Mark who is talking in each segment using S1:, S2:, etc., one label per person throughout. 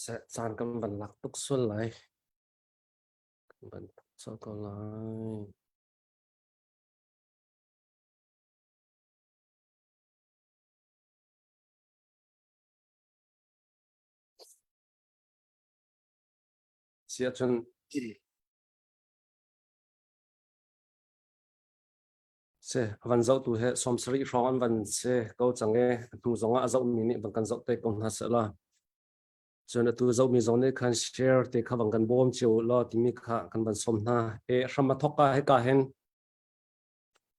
S1: Seh caan kan van lak tuk sual lai. Kan van tuk sual ko lai. Siahcun Si, a van zohtu he 70 hrawng an van si ko cang i a hnu zongah a zohmi nih van kan zoh te ko hna seh law. Cun atu zohmi zong nih khan share te kha van kan bawm cio law timi kha kan van sawm hna. E hram a thawk ka hika hin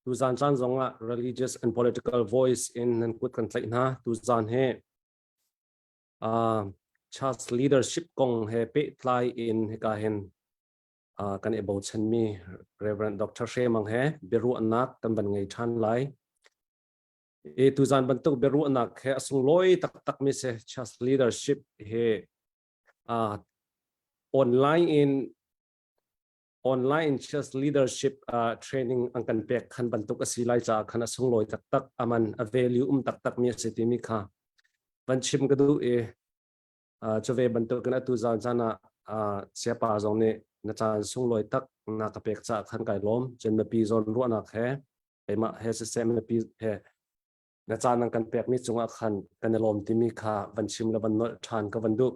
S1: tuzan caan zongah religious and political voice in nan kut kan tlaih hna. Tuzan hi uh, church leadership kong he pehtlai in hika hin kan i bochanmi Reverend Dr. Hre Mang he biaruahnak kan van ngei ṭhan lai. E tuzan bantuk biaruahnak he a sunglawi taktak mi si church leadership he uh, online in online church leadership uh, training an kan pek khan bantuk a si lai caah khan a sunglawi taktak aman a value um taktak mi a si timi kha van chim ka duh i Cuve bantukin atu zan caan ah siapa zong nih na caan sunglawi tak na ka pek caah khan kai lawm. Cun mipi zawn ruahnak he keimah he siseh mipi he na caan nan kan pekmi cungah khan kan i lawm timi kha van chim le van nolh ṭhan ka van duh.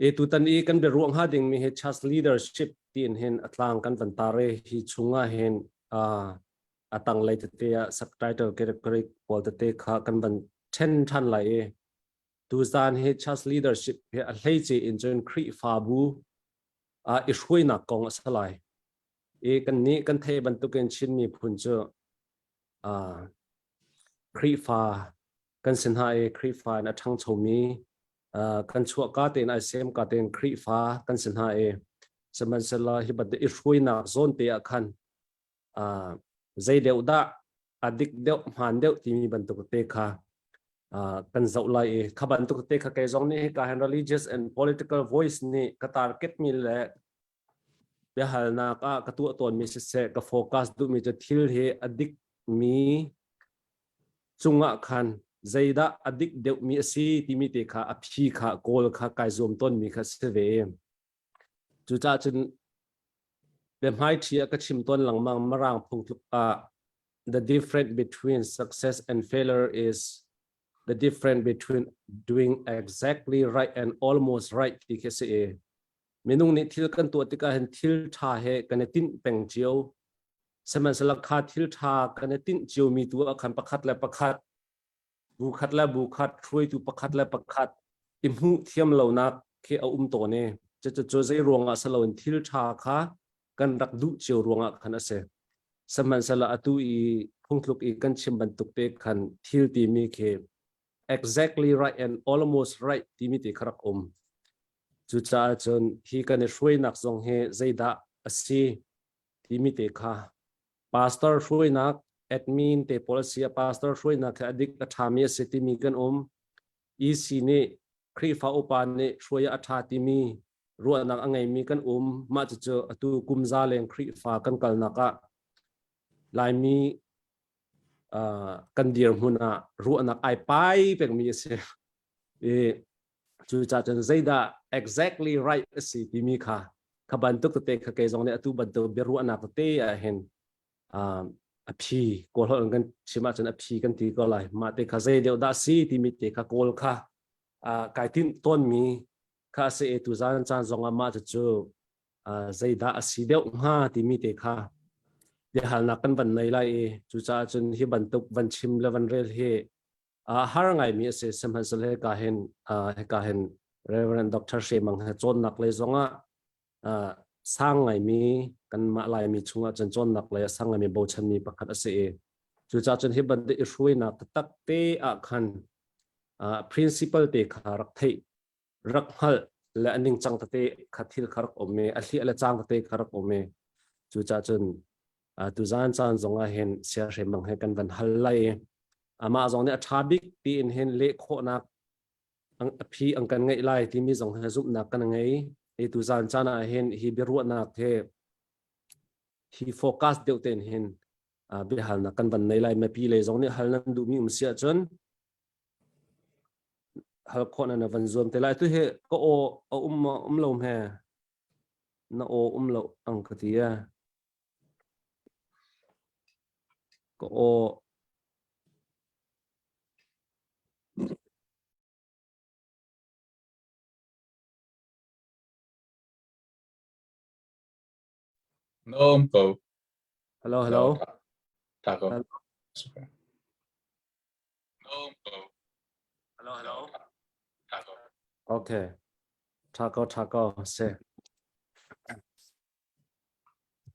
S1: E tutan i kan biaruah hnga dingmi hi church leadership tiin hin a tlang kan van tar i hi chungah hin a tanglei tete ah subtitle category pawl tete kha kan van ṭhen ṭhan lai i tuzaan hi church leadership hi a hleice in cun Khrihfabu i hruainak kong a si lai. I kan nih kan theih bantukin Chin miphun cu Khrihfa kan si hna i Khrihfa in a ṭhangchomi kan chuahka tein ai semka tein Khrihfa kan si hna i sihmanhsehlaw hi bantuk i hruainak zawn te ah khan zei deuh dah a dik deuh hmaan deuh timi bantuk te kha kan zoh lai i kha bantuk te kha kei zong nih hika hin religious and political voice nih ka target mi le biahalnak ah ka tuah tawn mi siseh ka focus duhmi cu thil hi a dik mi cungah khan zeidah a dik deuh mi a si timi te kha a phi kha kawl kha kai zuam tawn mi kha si ve. Cucaah cun biahmaiṭhi ah ka chim tawn lengmang Mirang phungtluk ah the difference between success and failure is the difference between doing exactly right and almost right ti khi a si i minung nih thil kan tuah tikah hin thil ṭha he kan i tinh peng cio sihmanhsehlaw kha thil ṭha kan i tinh ciomi tu ah khan pakhat le pakhat bu khat le bu khat hruaitu pakhat le pakhat i hmuh thiam lonak khi a um tawn i cucu zei ruangah si loin thil ṭha kha kan rak duh cio ruangah khan a si. Sihmanhsehlaw atu i phungtluk i kan chim bantuk te khan thil timi khi exactly right and almost right timi te kha rak um. Cucaah cun hi kan i hruainak zong hi zeidah a si timi te kha pastor hruainak admin te pawl a si a pastor hruainak hi a dik a ṭhami a si timi kan um EC nih Khrihfa upa nih hruai a ṭha timi ruahnak a ngeimi kan um mah cucu atu kum za leng Khrihfa kan kalnak ah Laimi kan dirhmun ah ruahnak ai pai pengmi a si i cucaah cun zeidah exactly right a si timi kha kha bantuk tete kha kei zong nih atu bantuk biaruahnak tete ah hin a phi kawl holh in kan chim ahcun a phi kan ti ko lai mah te kha zei deuh dah si timi te kha kawl kha kai tinh tawnmi kha a si e tuzan caan zong ah mah cu zeidah a si deuh hnga timi te kha biahalnak kan van nei lai i cucaah cun hi bantuk van chim le van rel hi har ngaimi a si sihmanhsehlaw hika hin hika hin Reverend Dr. Hre Mang he cawnnak lei zongah sang ngaimi kanmah Laimi chungah cun cawnnak lei a sang ngaimi bochanmi pakhat a si i cucaah cun hi bantuk i hruainak taktak te ah khan principle te kha rak theih rak hngalh le a ningcang tete kha thil kha rak um i a hliah le cang tete kha rak um i cucaah cun tuzan caan zongah hin siahrem bang he kan van hal lai i amah zong nih a ṭha bik tiin hin leh khawhnak a phi an kan ngeih lai timi zong he zumhnak kan ngei i tuzan caan ah hin hi biaruahnak he hi focus deuh tein hin biahalnak kan van nei lai mipi lei zong nih hal nan duhmi um si ahcun. Hal khawh na na van zuam te lai. Tu hi ka aw a um maw um lo hme? Na aw um lo ang ka ti e. Ka aw.
S2: Na um ko.
S1: Hello, hello.
S2: Ta ko.
S1: Hello.
S2: Na um ko.
S1: Hello, hello.
S2: Ta ko.
S1: Okay. Tha ko, tha ko. Se.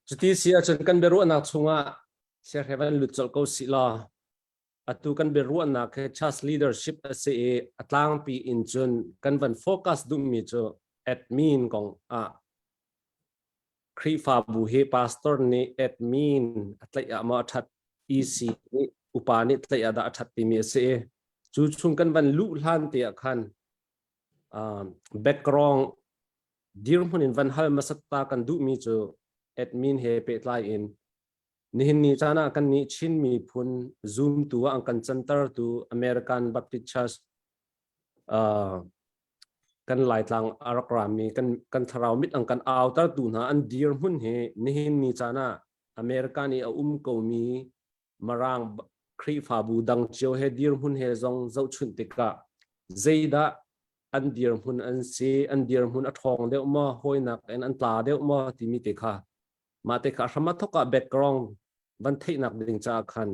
S1: Cuti si ahcun kan biaruahnak chungah siahrevan lut colh ko si law atu kan biaruahnak hi church leadership a si i a tlangpi in cun kan van focus duhmi cu admin kong ah Khrihfabu hi pastor nih admin a tlaih ah maw a ṭhat, EC nih upa nih tlaih ah dah a ṭhat timi a si i cu chung kan van luh hlan te ah khan background dirhmun in van hal hmasat ta kan duhmi cu admin he pehtlai in nihin ni caan ah kan nih Chin miphun zumtu ah an kan cantertu American Baptist Church kan Laitlang a rak rami kan kan thlarau mit ang kan autertu hna an dirhmun hi nihin ni caan ah America nih a um komi Marang Khrihfabu dang cio he dirhmun he zong zohchunh tikah zeidah an dirhmun an si, an dirhmun a ṭhawng deuh maw, hawinak in an tla deuh maw timi te kha mah te kha hram a thok ah background van theihnak ding caah khan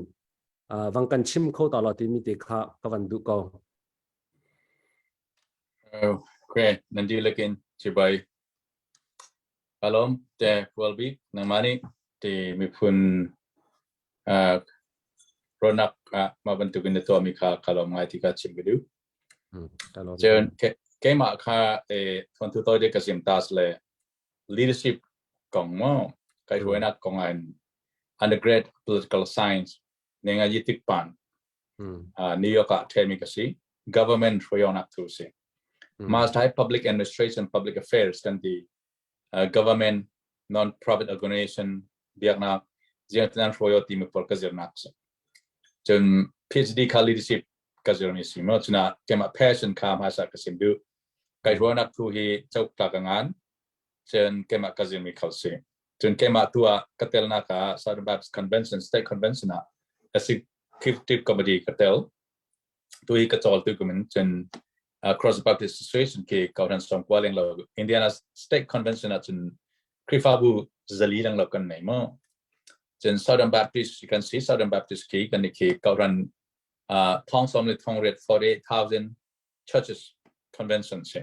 S1: van kan chim kho ta lo timi te kha ka van duh ko.
S2: Okay, nan dihlak in cibai. Kalom te pualbik nangmah nih ti miphun ronak ah mah bantukin na tuahmi kha kalom ngai ti kha chim ka duh. Cun keimah kha thawnthu tawi ka sim tas le leadership kong mo kai hruainak kong ah undergrad political science nenga yitik pan New York ah ṭhemi ka si. Government hruaiawnak thu si. Master Public Administration, Public Affairs kan ti. Government, non-profit organization, biaknak, ziangtinan hruaio timi pawl ka zirnak si. Cun PhD kha leadership ka zirmi si mo. Cuna keimah passion kha hmaisa ka sim duh. Kai hruainak thu hi chok ta ka ngan. Cun keimah ka zirmi khal si. Cun keimah tu ah ka telnak ah Southern Baptist Convention, State Convention ah Executive Committee ka tel. Tu hi ka cawl tu kumin cun Cross Baptist Association khi kauhran song kwa leng lo Indiana State Convention ah cun Khrihfabu zali leng lo kan nei mo. Cun Southern Baptist kan si Southern Baptist khi kan ni khi kauhran thong som le thong riat 48,000 churches convention si.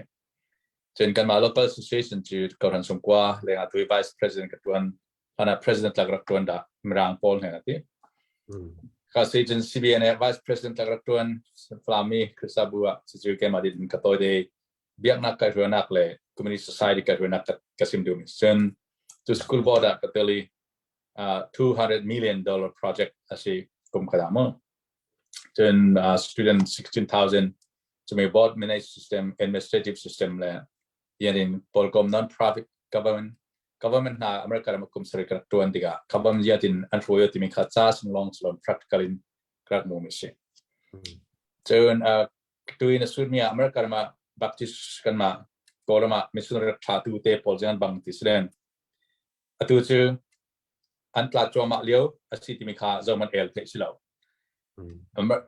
S2: Cun kanmah local association cu Koran sungkua lengah tu vice president ka tuan hana president lak rak tuan da mirang pawl he ati. Ka si cun CBN vice president lak rak tuan Flami Krisabu ah cu keimah din ka toy de biaknak kai ruanak le community society kai ruanak ka sim dum cun tu school board ah ka teli $200 million project asi kum kada mo cun student 16,000 cumi board manage system, administrative system le yanin polkom non-profit government government hna America ram kum sari ka tuan tikah government yatin an hruai timi kha cha sung long chlon practical in krak mu mi si. Cun tuin a sut mi America ram Baptist kan ma Kawlram ah missionary tha tu te pawl jang bang ti silen atu cu an tla cuahmah lio a si timi kha zohman el theih si lo.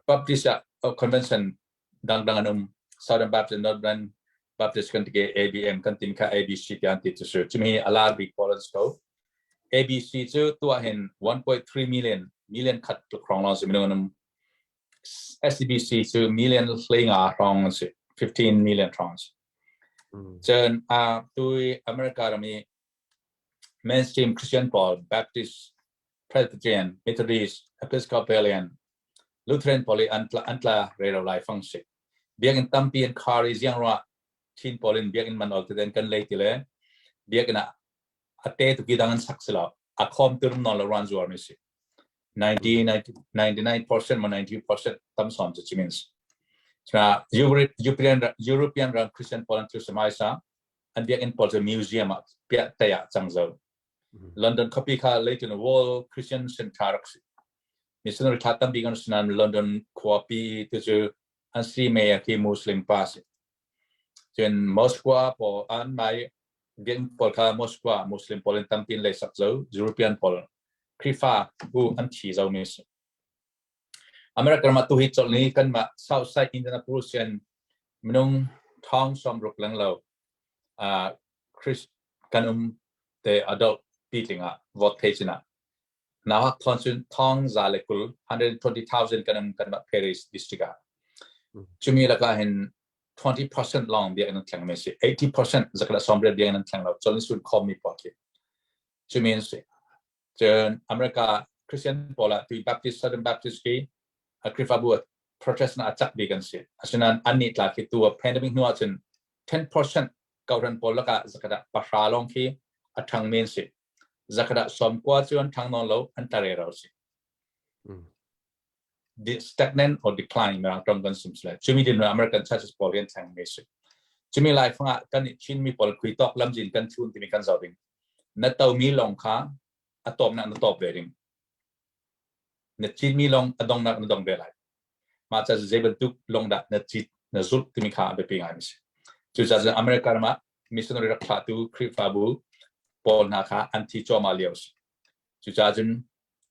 S2: Baptist ah convention dangdang an um. Southern Baptist, Northern Baptist kan ti ABM kan tin kha ABC ti an ti cu su. Cumi a lar bik pawl an si ko. ABC cu tuah hin 1.3 million million khat tluk hrawng lawng si minung an um. SCBC cu million hleinga hrawng an si. 15 million hrawng an si. Cun tu America ram i Mainstream Christian pawl, Baptist, Presbyterian, Methodist, Episcopalian, Lutheran pawl i an tla, an tla rero lai fang si. Biakinn tampi an khar i ziang ruah Chin pawl in biakinn man ol tiden kan lei ti le biakinn ah a te tuki dang an sak si lo. A khom turum non lo ran zuar mi si. 90, 99% ma 90% tam som chu chimin. European European ram Christian pawl an thu samai sa an biakinn pawl cu museum ah piah te ah cang zo. London khuapi kha leitin World Christian Center rak si. Missionary tha tampi kan sinan London khuapi tu cu An si mayor khi Muslim pa si. Cun Mosque pawl an mai biakinn pawl kha Mosque Muslim pawl in tampi in leisak zo European pawl Khrihfa bu an thi zo mi si. America ram ah tuhi colh ni kanmah Southside Indianapolis in minung thong 60 leng lo Chris kan um te adult pitling ah vote thei chin ah Nauhak thon cun thong za le kul 120,000 kan um kanmah Paris district ah. Cumi lakah hin 20% long biakinn an thleng mi si. 80% zakala 80 biakinn an thleng lo. Cun sun khom mi pawl khi. Cumi an si. Cun America Christian pawl ah tui Baptist, Southern Baptist khi a Khrihfabu Protestant a cak bik an si. Asinain an nih tla khi tu pandemic hnu ahcun 10% kauran pawl lakah zakata pahra long khi a ṭhang mi an si. Zakhat ah 90 cu an ṭhang nawn lo, an tla rero si. Stagnant or decline mirang tong kan sim sile. Cumi din American churches pawl hi an thleng mi si. Cumi laifang ah kan Chin mi pawl khui tok lamzin kan thun timi kan zoh ding. Na to mi long kha a top nak na top ve ding. Na cin mi long a dong nak na dong ve lai. Mah ca zei bantuk long dah na cit na zulh timi kha a biapi ngai mi si. Cucaah America ram ah missionary rak thlahtu Khrihfabu pawl hna kha an thi cuahmah lio a si. Cucaah cun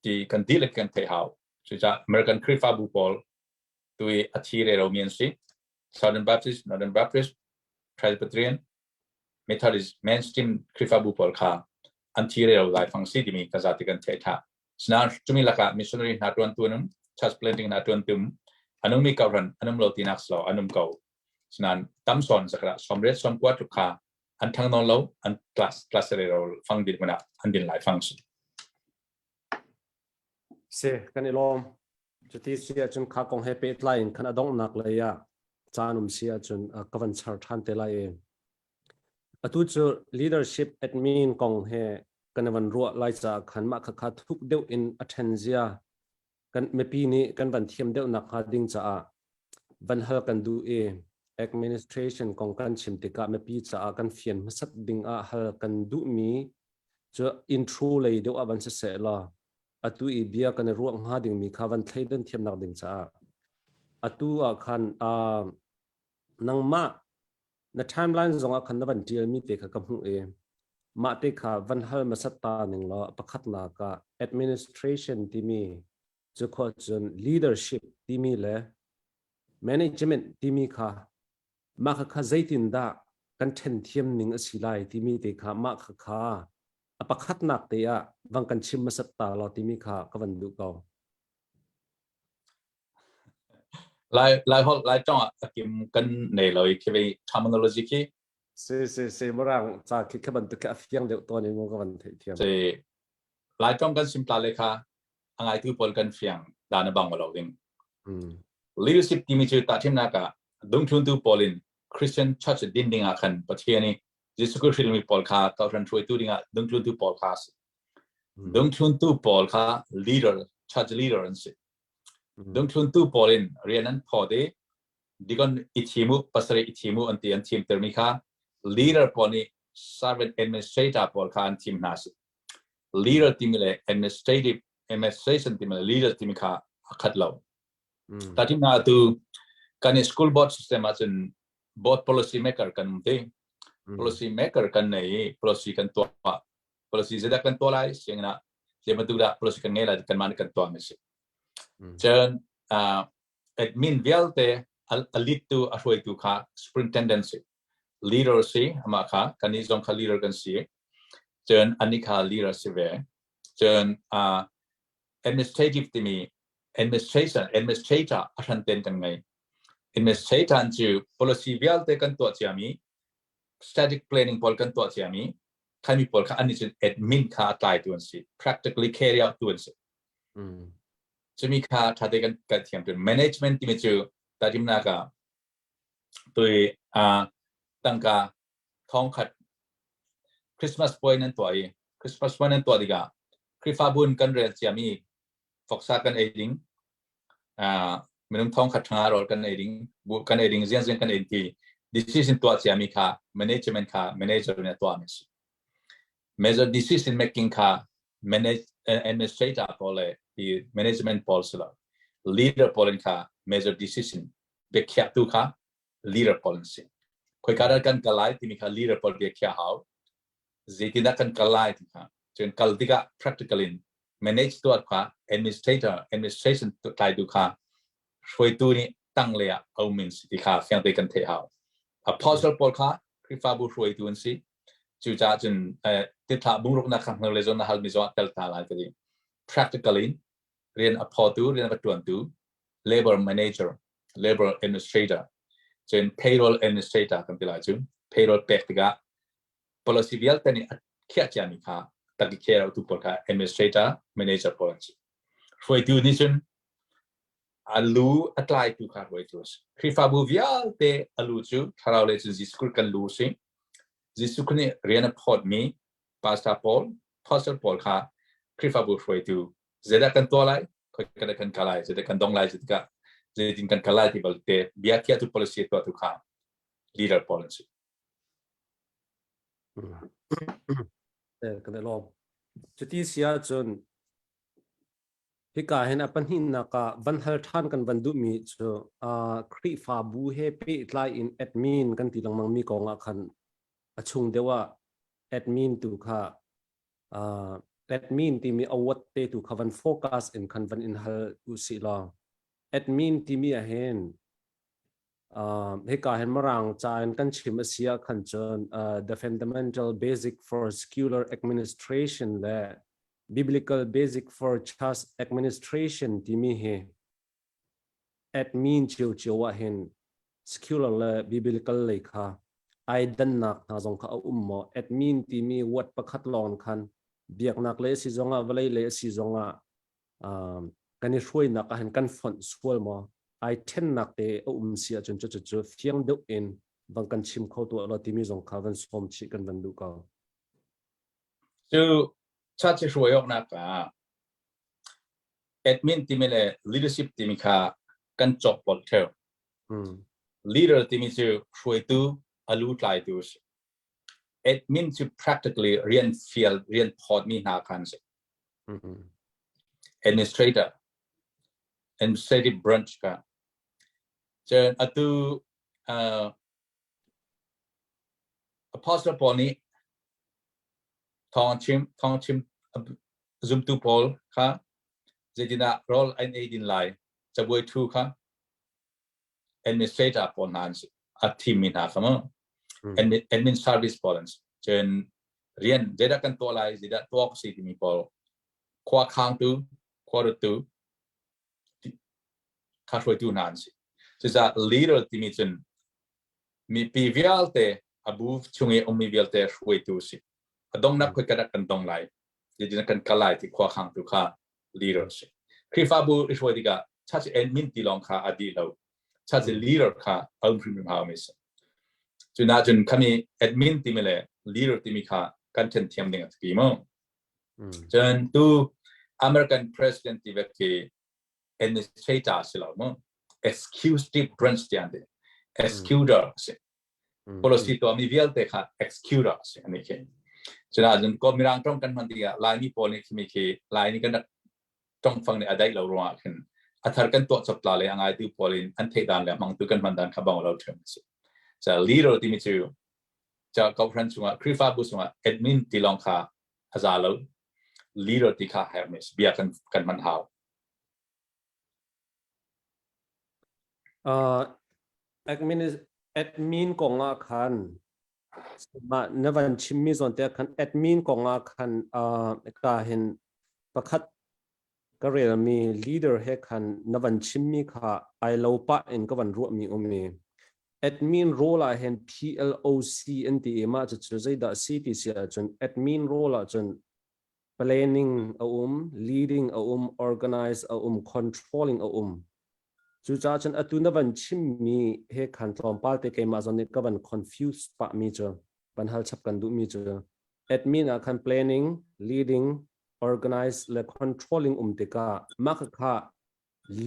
S2: ti kan dihlak kan theih hau. Cucaah American Khrihfabu pawl tu i a thi rero mi an si. Southern Baptist, Northern Baptist, Presbyterian, Methodist, mainstream Khrihfabu pawl kha an thi rero lai fang si timi ka zati kan theih tha. Sinain cumi lakah missionary hna tuantu anum, church planting hna tuantum, anung mi kohran anum lo tinak slo anum ko. Sinain tam sawn zakra 80 90 tluk kha an thang nawn lo an class class re ro fang din hmun ah an din lai fang si.
S1: Si kan i lawm. Cuti si ahcun kha kong he pehtlai in khan a donghnak lei ah caan um si ahcun ka van char ṭhan te lai i atu cu leadership admin kong he kan van ruah lai caah khan mah khakha thuk deuh in a ṭhen zia kan mipi nih kan van thiam deuh nakhnga ding caah van hal kan duh i administration kong kan chim tikah mipi caah kan fian hmasat ding ah hal kan duhmi cu intro lei deuh ah van siseh law atu i bia kan i ruah hnga dingmi kha van thleidan thiamnak ding caah atu ah khan nangmah na timeline zong ah khan na van tialmi te kha ka hmuh i mah te kha van hal hmasat ta ning law pakhatnak ah administration timi cu khawh cun leadership timi le management timi kha mah kha kha zeitin dah kan ṭhen thiam ning a si lai timi te kha mah kha kha a pakhatnak te ah van kan chim hmasat ta law timi kha ka van duh ko.
S2: Lai Lai holh Lai tong ah a kim kan nei lo i khi terminology khi
S1: Si si si mirang ca khi kha bantuk khi a fiang deuh tawn in ka van theih thiam.
S2: Si Lai tong kan sim ta le kha a ngaitu pawl kan fiang dan a bang lo ding. Leadership timi cu tahthimnak ah dungthluntu pawl in Christian Church din ding ah khan Pathian i Jesuh Christ hrilmi pawl kha kohhran hruaitu ding ah dungthluntu pawl kha si. Dungthluntu pawl kha leader, church leader an si. Dungthluntu pawl in rian an phawt i dikon i thim u, pasarih i thim u an ti an thim termi kha leader pawl nih servant administrator pawl kha an thim hna si. Leader timi le administrative administration timi le leader timi kha a khat lo. Tatim na tu kan school board system ahcun board policy maker kan um ti. Policy maker kan nei i policy kan tuah. Policy zeidah kan tuah lai sianginn ah zei bantuk dah policy kan ngei lai kanmah nih kan tuah mi si. Cun admin vialte a lead tu a hruaitu kha superintendent si. Leader si amah kha kannih zong kha leader kan si. Cun anih kha leader si ve. Cun administrative timi administration administrator a hran ten kan ngei. Administrator cu policy vialte kan tuah ciami static planning pawl kan tuah ciami khaimi pawl kha an nih cun admin kha a tlaitu an si practically carry out tu an si cumi kha ṭhate kan kan thiam tu management timi cu tatimnak ah tui tangka thong khat Christmas puai nan tuah i Christmas puai nan tuah tikah Khrihfabu in kan rel ciami voksa kan ei ding minung thong khat thanga rawl kan ei ding bu kan ei ding ziang ziang kan ei ti decision tuah ciami kha management kha manager nih a tuah mi si major decision making kha manage administrator pawl le the management pawl si lo leader pawl in kha major decision. Biakhiahtu kha leader pawl an si. Khoika dah kan kal lai timi kha leader pawl biakhiah hau. Zeitindah kan kal lai ti kha. Cun kal tikah practical in manage tuah kha administrator administration tlaitu kha hruaitu nih tanglei ah a um in si ti kha fiangte kan theih hau. Apostle pawl kha Khrihfabu hruaitu an si. Cucaah cun tithlah bungruknak kha hngal le zawn na halmi zong ah tel ta lai ka ti. Practical in rian a phawtu, rian a va ṭuantu, labor manager, labor administrator, cun payroll administrator kan ti lai cu. Payroll pek tikah policy vialte nih a khiah ciami kha tak i care tu pawl kha administrator, manager pawl an si. Hruaitu nih cun a lu a tlaitu kha hruaitu a si. Khrihfabu vialte a lu cu thlarau lei cun Jesuh Khrih kan lu a si. Jesuh Khrih nih rian a phawtmi pastor pawl, pastor pawl kha Khrihfabu hruaitu zeidah kan tuah lai, khoika dah kan kal lai, zeidah kan dong lai tikah zeitin kan kal lai ti balte bia khiahtu policy tuahtu kha leader pawl an si.
S1: Kan i lawm. Cuti si ahcun Hika hin a pahnihnak ah van hal ṭhan kan van duhmi cu Khrihfabu he pehtlai in admin kan ti lengmangmi kong ah khan a chung deuh ah admin tu kha admin timi award te tu kha van focus in khan van in hal usih law admin timi ah hin hika hin Mirang ca in kan chim a si ah khan cun the fundamental basic for secular administration le biblical basic for church administration timi hi admin cio ah hin secular le biblical lei kha ai dannak hna zong kha a um maw? Admin timi word pakhat lawng khan biaknak le si zongah vawlei le si zongah kan i hruainak ah hin kan fonh sual maw? Ai thennak te a um si ahcun cu cu fiang deuh in van kan chim kho tuah lo timi zong kha van sawm chih kan van duh ko.
S2: Cu church hruai awknak ah admin timi le leadership timi kha kan cawkpolh theo. Leader timi cu hruaitu, a lu tlaitu a si. Admin cu practically rian fial, rian phawtmi hna kha an si. Administrator, administrative branch kha. Cun atu Apostle Paul nih thawng chim zumtu pawl kha zeitindah rawl an ei din lai cabuai ṭhu kha administrator pawl hna an si a thimmi hna kha mu admin service pawl an si. Cun rian zeidah kan tuah lai zeidah tuah awk si timi pawl khua khangtu khua ruttu kha hruaitu hna an si. Cucaah leader timi cun mipi vialte a bu chung i ummi vialte hruaitu si. A dongnak khoi kan kan dong lai zeitin kan kal lai ti khua khangtu kha leader si. Khrihfabu i hruai tikah church admin ti lawng kha a dih lo. Church leader kha a um hrimhrim hau mi si. Cuna cun khami admin timi le leader timi kha kan then thiam ding a ti mu. Cun tu American president ti vek khi administrator si lo mu executive branch tiang ti executor si policy tuahmi vialte kha executor si ani khi cuna cun ko mirang tong kan hman tikah Laimi pawl nih khimi khi Laimi kan rak tongfang nih a daih lo ruangah khin a thar kan tuah chop tla le a ngaitu pawl in an theih dan le hmangtu kan hman dan kha bang lo ṭhiam si ca leader timi cu ca kohhran chungah Khrihfabu chungah admin ti lawng kha a za lo leader ti kha hermi bia kan kan hman hau.
S1: Admin admin kong ah khan mah na van chimmi zawn te khan admin kong ah khan ka hin pakhat ka relmi leader he khan na van chimmi kha ai lo pah in ka van ruahmi um i admin role ah hin PLOC an ti i mah cucu zeidah si ti si ahcun admin role ahcun planning a um, leading a um, organize a um, controlling a um. Cucaah cun atu na van chimmi he khan tlawmpal te keimah zong nih ka van confuse pah mi cu van hal chap kan duhmi cu admin ah khan planning, leading, organize le controlling um tikah mah kha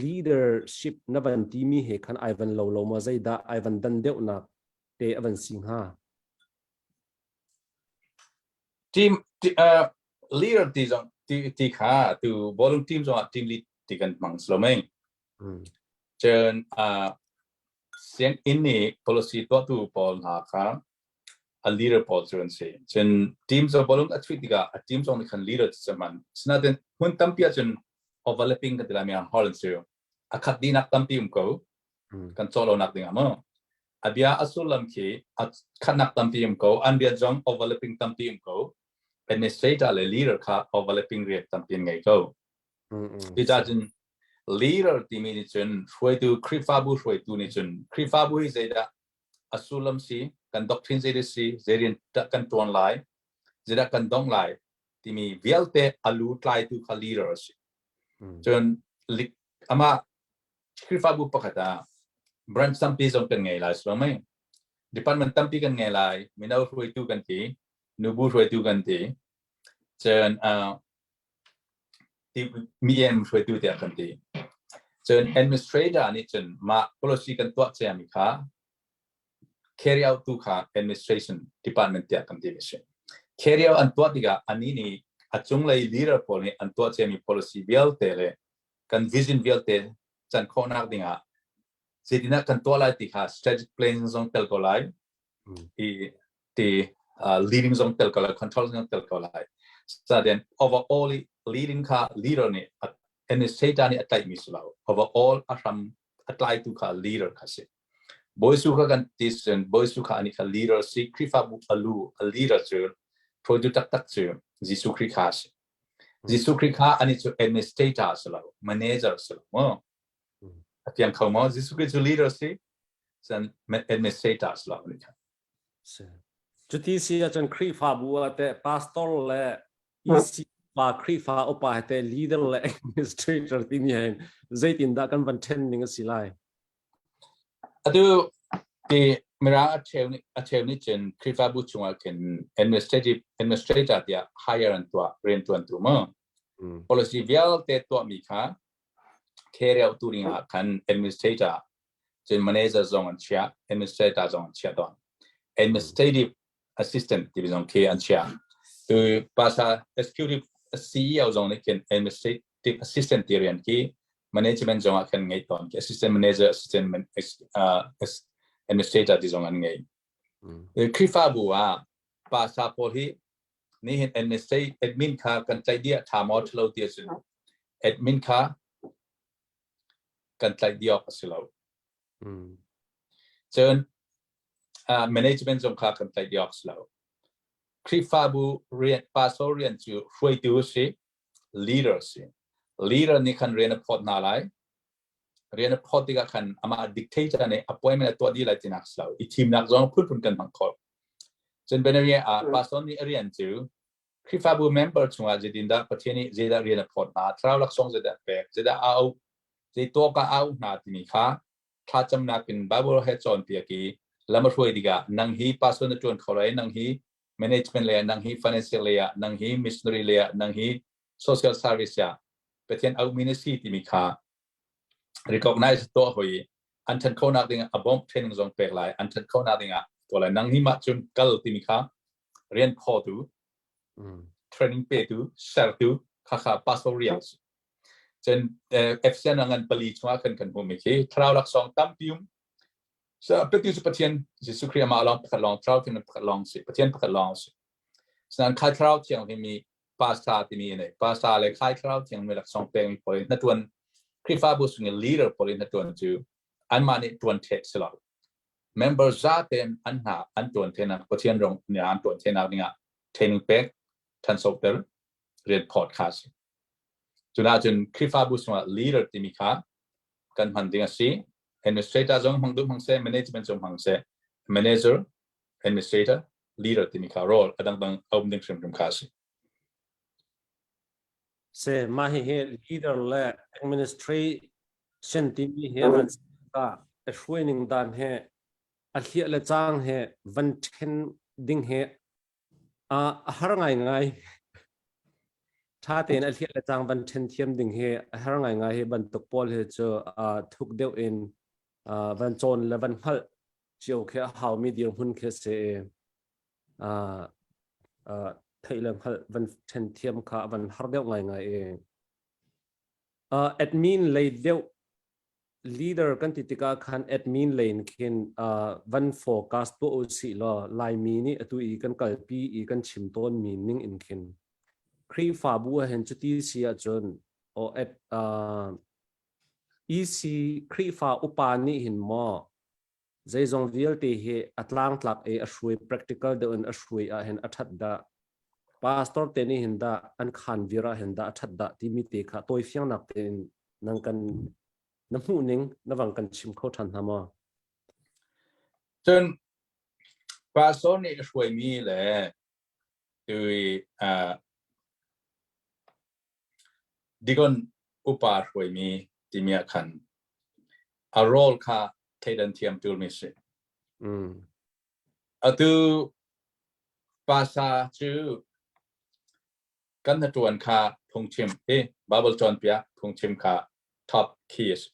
S1: leadership na van timi he khan ai van lo lo maw zeidah ai van dan deuhnak te a van si hnga?
S2: Team leader ti zong ti ti kha tu ballroom team zong ah team lead ti kan hmang slo mei. Cun. Sianginn nih policy tuahtu pawl hna kha a leader pawl cu an si. Cun team cu bawlung a chuih tikah a team zong nih khan leader cu hman. Sinain hmun tampi ahcun overlapping kan ti lai mi hall an si. A khat dihnak tampi um ko. Kan cawh lonak ding ah mu. A bia a sullam khi a khatnak tampi um ko. An rian zong overlapping tampi um ko. Administrator le leader kha overlapping rian tampi an ngei ko. Cucaah cun leader timi nih cun hruaitu Khrihfabu hruaitu nih cun Khrihfabu hi zeidah a sullam si, kan doctrine zeidah si, zei rian dah kan ṭuan lai, zeidah kan dong lai timi vialte a lu tlaitu kha leader a si. Cun amah Khrihfabu pakhat ah branch tampi zong kan ngei lai si lo mei? Department tampi kan ngei lai, mino hruaitu kan ti, nubu hruaitu kan ti. Cun mi hruaitu tiah kan ti. Cun administrator nih cun mah policy kan tuah ciami kha carry out tu kha administration department tiah kan ti mi si. Carry out an tuah tikah anih nih a cunglei leader pawl nih an tuah ciami policy vialte le kan vision vialte can khawhnak dingah zeitinah kan tuah lai ti kha strategic plan zong tel ko lai. I ti leading zong tel ko lai control zong tel ko lai so then overall leading kha leader nih administrator nih a tlaihmi si lo overall a hram a tlaitu kha leader kha si Bawisu kha kan ti cun Bawisu kha ani kha leader si Khrihfabu a lu a leader cu hruaitu taktak cu Jesuh Khrih kha si Jesuh Khrih kha ani cu administrator si lo manager si lo mu a tiang kho maw Jesuh Khrih cu leader si cun administrator si lo ni kha.
S1: Cuti si ahcun Khrihfabu ah teh pastor le EC pa Khrihfa upa he teh leader le administrator timi hin zeitindah kan van then ning a si lai?
S2: Atu ti mirang a cheu nih cun Khrihfabu chungah khin administrative administrator tiah hire an tuah riantuan tu mu. Policy vialte tuahmi kha carry out tu ding ah khan administrator cun manager zong an chiah administrator zong an chiah tawn administrative assistant ti zong khi an chiah tu pasa executive CEO zong nih khin administrative assistant ti rian khi management zong ah khan ngei tawn khi assistant manager assistant administrator ti zong an ngei Khrihfabu ah pasa pawl hi nihin administrative admin kha kan tlaih dih tha maw thalo ti ahcun admin kha kan tlaih dih awk a si lo. Cun management zong kha kan tlaih dih awk a si lo. Khrihfabu rian, pastor rian cu hruaitu a si, leader a si. Leader nih khan rian a phawt hna lai. Rian a phawt tikah khan amah dictator nih appointment a tuah dih lai tinak si lo. I thimnak zong phunphun kan hmang khawh. Cun Benariah ah pastor nih a rian cu Khrihfabu member chungah zeitindah Pathian nih zeidah rian a phawt hna, thlarau laksawng zeidah a pek, zeidah a auh, zei tuak ah a auh hna timi kha thlacamnak in Bible he cawnpiak i lam a hruai tikah nang hi pastor na ṭuan kho lai, nang hi management lei ah, nang hi financial lei ah, nang hi missionary lei ah, nang hi social service ah Pathian auhmi na si timi kha recognize tuah hoi an ṭhan khonak ding a bawmh training zong pek lai, an ṭhan khonak ding ah tuah lai. Nang hi mah cun kal timi kha rian phawtu training petu sertu khakha pastor rian cun Efesian ngan pali chungah khan kan hmuhmi khi thlarau laksawng tampi um petu cu Pathian Jesuh Khrih amah lawng pakhat lawng thlarau thiang pakhat lawng si Pathian pakhat lawng si sinan khai thlarau thiang mi pastor timi nei pastor le khai thlarau thiang mi laksawng pek mi pawl na tuan Khrihfabu sung leader pawl na tuan cu anmah nih tuan thek si lo Member zaten an hna an tuan thenak Pathian rong nih an tuan thenak dingah training pek thansoter rian phawt kha si. Cuna cun Khrihfabu sungah leader timi kha kan hman ding a si. Administrator zong hmang duh hmang seh, management zong hmang seh, manager, administrator, leader timi kha role a dangdang a um ding hrimhrim kha a si.
S1: Se mah hihi leader le administration timi hi van ka a hruaining dan he a hliah le cang he van then ding he a har ngai ngai tha tein a hliah le cang van then thiam ding hi a har ngai ngai hi bantuk pawl hi cu thuk deuh in van cawn le van hngalh cio khi a haumi dirhmun khi si theih le hngalh van then thiam kha van har deuh ngai ngai i admin lei deuh. Leader kan ti tikah khan admin lane khin van focus tuah u sih law Laimi nih atu i kan kalpi i kan chim tawn mi ning in khin Khrihfabu ah hin cuti si ahcun o at EC Khrihfa upa nih hin maw zeizong vialte hi a tlangtlak i a hruai practical deuh in a hruai ah hin a ṭhat dah pastor te nih hin dah an khan vir ah hin dah a ṭhat dah timi te kha tawifiangnak tein nang kan na hmuh ning na vang kan chim kho ṭhan hna maw?
S2: Cun pastor nih a hruaimi le tui Dikon upa hruaimi timi ah khan a role kha thleidan thiam tulmi si. Atu pasa cu kan hnaṭuan kha phungchim hi Bible cawnpiak phungchim kha top key a si.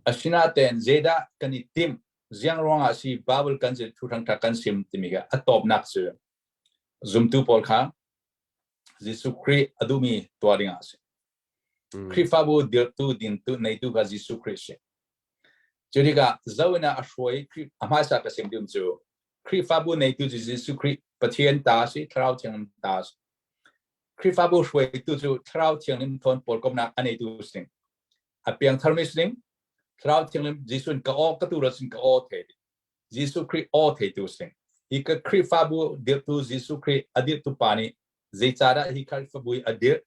S2: Asinain zeidah kan i timh ziang ruangah si Bible kan zil thu hrang kan sim timi kha a tawpnak cu zumtu pawl kha Jesuh Khrih a duhmi tuah ding ah a si. Khrihfabu dirhtu dintu neitu kha Jesuh Khrih a si. Cu tikah zo in a hruai a hmaisa ka sim ding cu Khrihfabu neitu cu Jesuh Khrih Pathian ta a si, Thlarau Thianghlim ta a si. Khrihfabu hruaitu cu Thlarau Thianghlim thawn pawl komnak a neitu si ding. A piangtharmi si ding. Thlarau Thianghlim Jesuh in ka aw ka tu sin ka aw thei ding. Jesuh Khrih aw theitu si. Hi ka Khrihfabu dirhtu Jesuh Khrih a dirhtu pa nih zeicahdah hi Khrihfabu hi a dirh,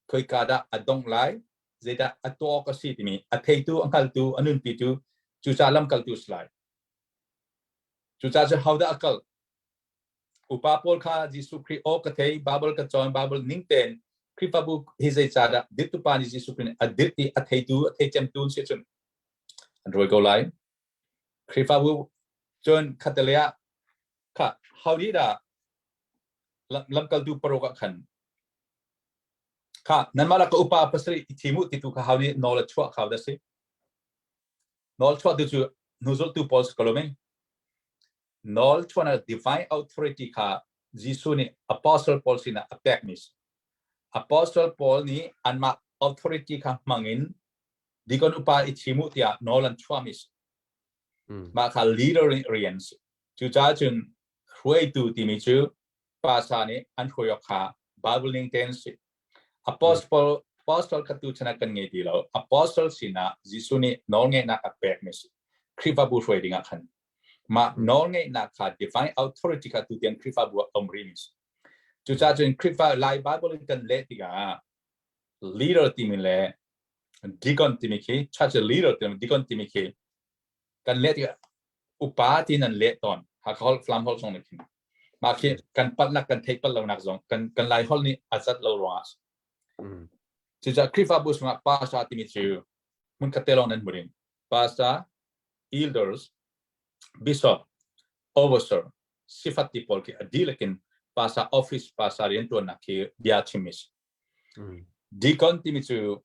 S2: khoika dah a dongh lai, zeidah a tuah awk a si timi a theitu, a hngaltu, a nunpitu, cucaah lamkaltu si lai. Cucaah cu hodah a kal? Upa pawl kha Jesuh Khrih aw ka thei, Bible ka cawn, Bible ning tein Khrihfabu hi zeicahdah dirhtu pa nih Jesuh Khrih nih a dirh i a theitu, a theicemtu an si cun an rawi ko lai. Khrihfabu cun khattelei ah kha ho nih dah lamkaltu paruk ah khan kha nanmah lak ka upa pasarih i thim u titu kha ho nih nawl a chuah kha dah si? Nawl chuahtu cu hnuzultu pawl si ko lo mei? Nawl chuahnak divine authority kha Jesuh nih apostle pawl sinah a pekmi si. Apostle pawl nih anmah authority kha hmangin Deacon upa i thim u tiah nawl an chuahmi si. Mah kha leader nih rian si. Cucaah cun hruaitu timi cu pasa nih an hruai awk kha Bible ning tein si. Apostle apostle kha tu chan ah kan ngei ti lo. Apostle sinah Jesuh nih nawlngeihnak a pekmi si. Khrihfabu hruai ding ah khan. Mah nawlngeihnak kha divine authority kha tu tiang Khrihfabu ah um rihmi si. Cucaah cun Khrihfa Lai Bible in kan leh tikah leader timi le deacon timi khi church leader timi deacon timi khi kan leh tikah upa ti nan leh tawn Hakha holh Falam holh zong nih khin mah khi kan palhnak kan theih palh lonak zong kan kan Lai holh nih a zat lo ruangah cucaah Khrihfabu chungah pastor timi cu hmunkhat te lawng nan hmu ding pastor elders bishop overseer sifat ti pawl khi a dihlak in pastor office pastor riantuannak khi bia chim si Deacon timi cu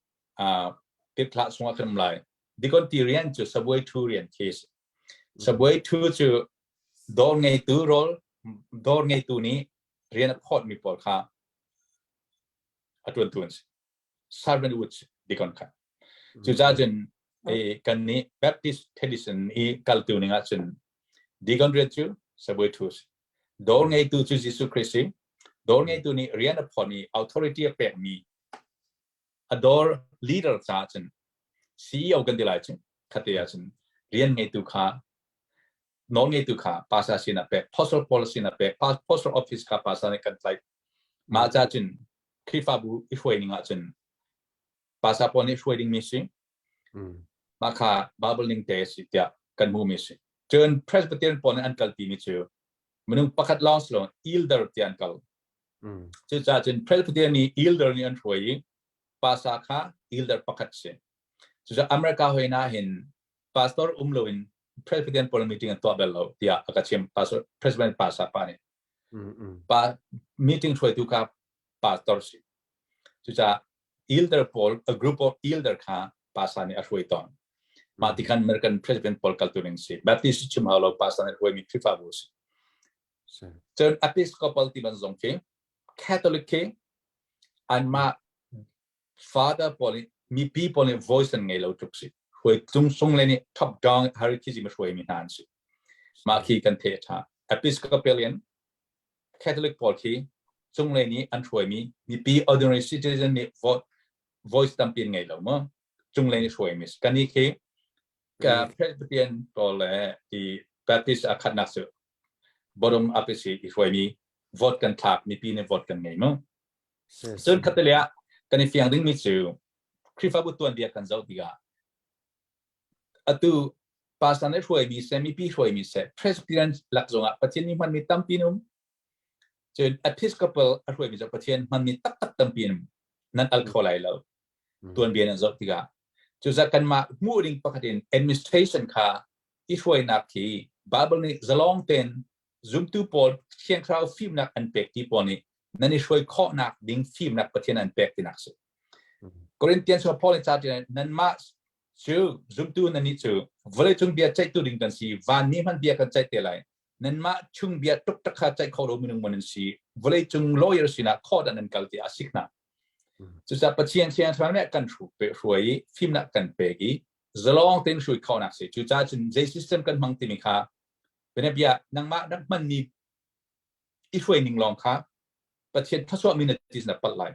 S2: tirhthlah chungah kan um lai. Deacon ti rian cu sabuai thu rian khi a si. Sabuai thu cu dawr ngeitu rawl dawr ngeitu nih rian a phawtmi pawl kha a ṭuantu an si. Servant wood deacon kha. Cucaah cun kan nih Baptist tradition i kaltu ning ahcun deacon rian cu sabuai thu a si. Dawr ngeitu cu Jesuh Khrih si. Dawr ngeitu nih rian a phon i authority a pekmi a dawr leader caah cun CEO kan ti lai cu khate ah cun rian ngeitu kha nawl ngeitu kha pastor sin a pek postal policy na pek postal office kha pastor nih kan tlaih mah ca cun Khrihfabu i hruai ning ah cun pastor pawl nih hruai dingmi si mah kha Bible ning te si tiah kan hmuhmi si cun Presbyterian pawl nih an kalpi mi cu minung pakhat lawng si lo elder tiah an kal cucaah cun Presbyterian nih elder nih an hruai i pastor kha elder pakhat si cucaah America hoi na hin pastor um loin Presbyterian pawl meeting an tuah bal lo tiah a ka chim pastor President pastor pa nih pa meeting hruaitu kha pastor si cucaah elder pawl a group of elder kha pastor nih a hruai tawn mah ti khan American president pawl kaltu ning si Baptist chim hau lo pastor nih hruaimi Khrihfabu si cun Episcopal ti ban zong khi Catholic khi anmah father pawl nih mipi pawl nih voice an ngei lo tluk si. Hruai tlung sung le nih top down hierarchy hruai mi hna an si. Mah khi kan the tha. Episcopalian Catholic pawl khi cunglei nih an hruaimi mipi ordinary citizen nih vote voice tampi an ngei lo maw? Cunglei nih hruaimi si. Kannih khi Presbyterian pawl le ti Baptist a khatnak cu bottom up si i hruaimi vote kan thlak mipi nih vote kan ngei maw? Cun khattelei ah kan i fiang dingmi cu Khrihfabu tuanbia kan zoh tikah Atu pastor nih hruaimi seh, mipi hruaimi seh, Presbyterian lak zongah Pathian nih hmanmi tampi an um. Cun Episcopal a hruaimi zong Pathian hmanmi taktak tampi an um. Nan al kho lai lo. Tuanbia nan zoh tikah. Cucaah kanmah hmuh ding pakhat in administration kha i hruainak khi Bible nih zalong tein zumtu pawl Thiang Thlarau fimnak an pek ti pawl nih nan i hruai khawhnak ding fimnak Pathian an pek tinak si. Corinthians Paul nih ca nanmah cu zumtu nan nih cu vawleicung bia ceihtu ding kan si van nih hmanh bia kan ceih te lai nanmah chung bia tuktak kha ceih kho lo minung man nan si vawleicung lawyer sinah court ah nan kal ti a sik hna cucaah Pathian thiang thlarau nih kan hruai i fimnak kan pek i zalong tein hrui khonak si cucaah cun zei system kan hmang timi kha bia nangmah na hmanmi i hruai ning lawng kha Pathian thluachuahmi na ti na palh lai.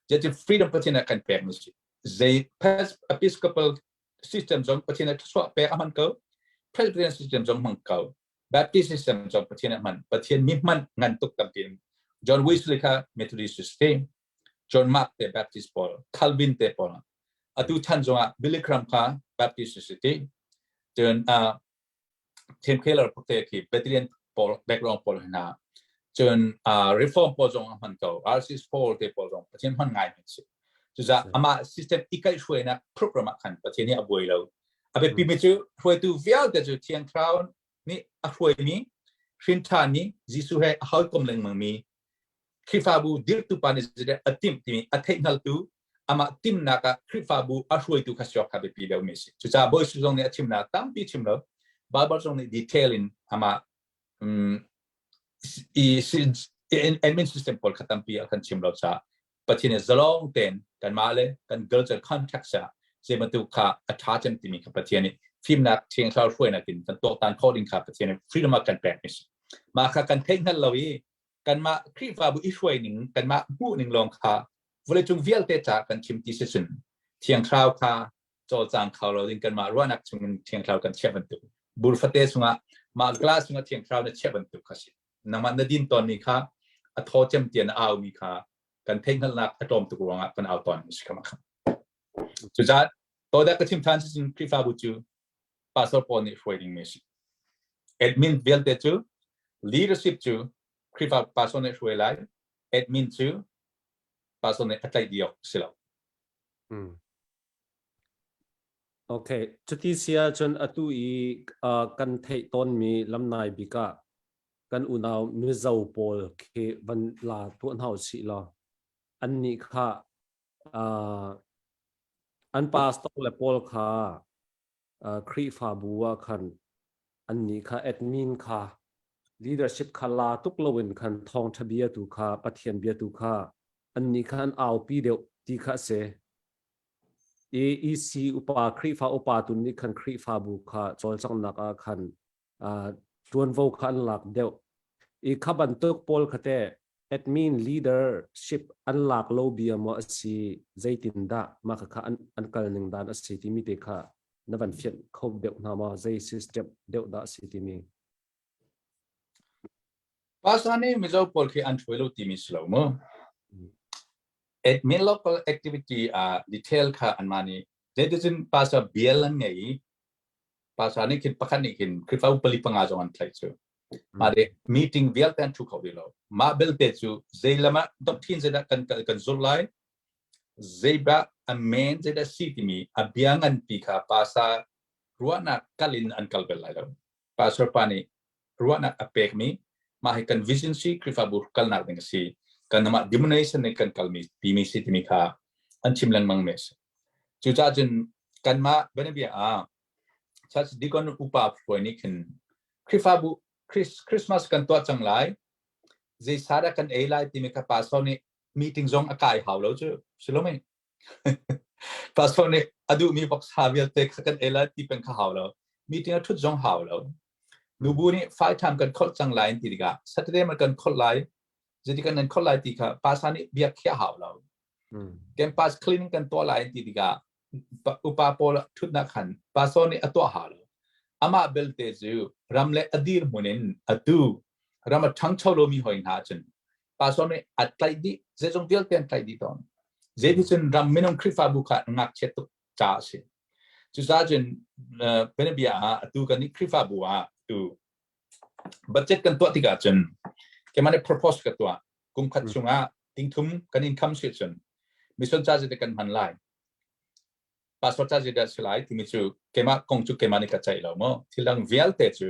S2: Zeiti freedom Pathian ah kan pek mi si. Zei Episcopal system zong Pathian ah thluachuah pek a hman ko. Presbyterian system zong hmang ko. Baptist system zong Pathian ah hman. Pathian mi hman ngan tuk tampi. John Wesley kha Methodist si. John Mark te Baptist pawl, Calvin te pawl. Atu chan zongah Billy Graham kha Baptist si ti. Cun Tim Keller te khi Bethlehem pawl background pawl hna cun reform pawl zong a hman ko RC Paul te pawl zong Pathian hman ngai mi si cucaah amah system i kaihhruainak program ah khan Pathian nih a buai lo a biapi mi cu hruaitu vialte cu Thiang Thlarau nih a hruaimi hrin ṭhan Jesuh he a hawikom lengmang mi Khrihfabu dirhtu pa nih zeidah a timh timi a theihhngaltu amah timnak ah Khrihfabu a hruaitu kha siawk kha biapi deuhmi a si. Cucaah Bawi Jesuh zong nih a chimnak tampi chim lo. Bible zong nih detail in amah i admin system pawl kha tampi a kan chim lo caah Pathian nih zalong tein kanmah le kan culture context ah zei bantuk kha a ṭha cem timi kha Pathian nih fimnak thiang thlarau hruainak in kan tuaktan khawh ding kha Pathian nih freedom a kan pek mi si. Mah kha kan theihhngalh lo i kanmah Khrihfabu i hruai ning kanmah hmuh ning lawng kha vawleicung vialte ca kan chim ti si cun Thiang Thlarau kha cawlcang kho lo ding kanmah ruahnak chungin Thiang Thlarau kan chiah bantuk bur fate chungah mah glass chungah Thiang Thlarau na chiah bantuk kha si nangmah na din tawnmi kha a thaw cem tiah na aumi kha kan theihhngalhnak a tlawm tuk ruangah kan au tawn si kha cucaah todak ka chim than si cun Khrihfabu cu pastor pawl nih hruai ding mi si admin vialte cu leadership cu Khrihfa pastor nih hruai lai admin cu pastor nih a tlaih dih awk si lo.
S1: Okay, cuti si ahcun atu i kan theih tawnmi lamnai bik ah kan unau Mizo pawl khi van la tuah hna usih law annih kha an pastor le pawl kha Khrihfabu ah khan annih kha admin kha leadership kha la tuk loin khan thawngṭha bia tu kha Pathian bia tu kha annih kha an aupi deuh ti kha a si. I EC upa Khrihfa upa tu nih khan Khrihfabu kha cawlcanghnak ah khan ṭuanvo kha an lak deuh. I kha bantuk pawl kha teh admin leadership an lak lo bia maw a si zeitindah mah kha an kal ning dan a si timi te kha na van fianh kho deuh hna maw zei system deuh dah a si timi
S2: Pastor nih Mizo pawl khi an hruai lo timi si lo mu. Admin local activity ah detail kha anmah nih zeiticun pastor bial an ngei i pastor nih khin pakhat nih khin Khrihfabu pali panga zong an tlaih cu. Mah de meeting vialte an thu kho dih lo. Mah belte cu zei lam ah doctrine zeidah kan kan zulh lai, zeidah a main zeidah si timi a bia nganpi kha pastor ruahnak kal in an kal bel lai lo. Pastor pa nih ruahnak a pekmi mah hi kan vision si Khrihfabu kalnak ding a si. Kan mah denomination nih kan kalmi timi si timi kha an chim lengmang mi a si. Cucaah cun kanmah bianabia ah church deacon upa hruai nih khin Khrihfabu Christmas kan tuah cang lai zei sa dah kan ei lai timi kha pastor nih meeting zong a kai hau lo cu si lo mei pastor nih A duhmi voksa vialte kha kan ei lai ti peng kha hau lo. Meeting a ṭhut zong hau lo. Nubu nih faitham kan kholh cang lai an ti tikah Saturday man kan kholh lai, zeiti kan nan kholh lai ti kha pasa nih bia khiah hau lo. Campus cleaning kan tuah lai an ti tikah upa pawl ṭhutnak khan pastor nih a tuah hau lo. Amah belte cu ram le a dirhmun in atu ram a ṭhangcho lomi hoi hna cun pastor nih a tlaih dih, zeizong vialte an tlaih dih tawn. Zeiticun ram minung Khrihfabu kha ngakchiat tuk ca a si. Cucaah cun bianabia ah atu kan nih Khrihfabu ah tu budget kan tuah tikah cun keimah nih propose ka tuah. Kum khat chungah tingthum kan income si cun mission ca zite kan hman lai. Pastor ca zite si lai timi cu keimah kong cu keimah nih ka ceih lo mu. Thil dang vialte cu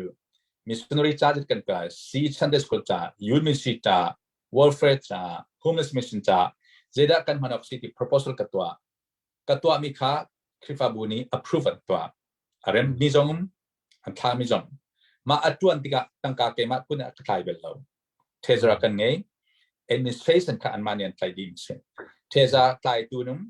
S2: missionary ca zit kan kai, C Sunday School ca, Youth Ministry ca, welfare ca, homeless mission ca, zeidah kan hman awk si ti proposal ka tuah. Ka tuahmi kha Khrihfabu nih approve an tuah. A remmi zong um, an thlami zong. Mah a tuan tikah tangka keimah kun ah ka tlai bel lo. Treasurer kan ngei. Administration kha anmah nih an tlai dih si. Treasurer tlaitu nung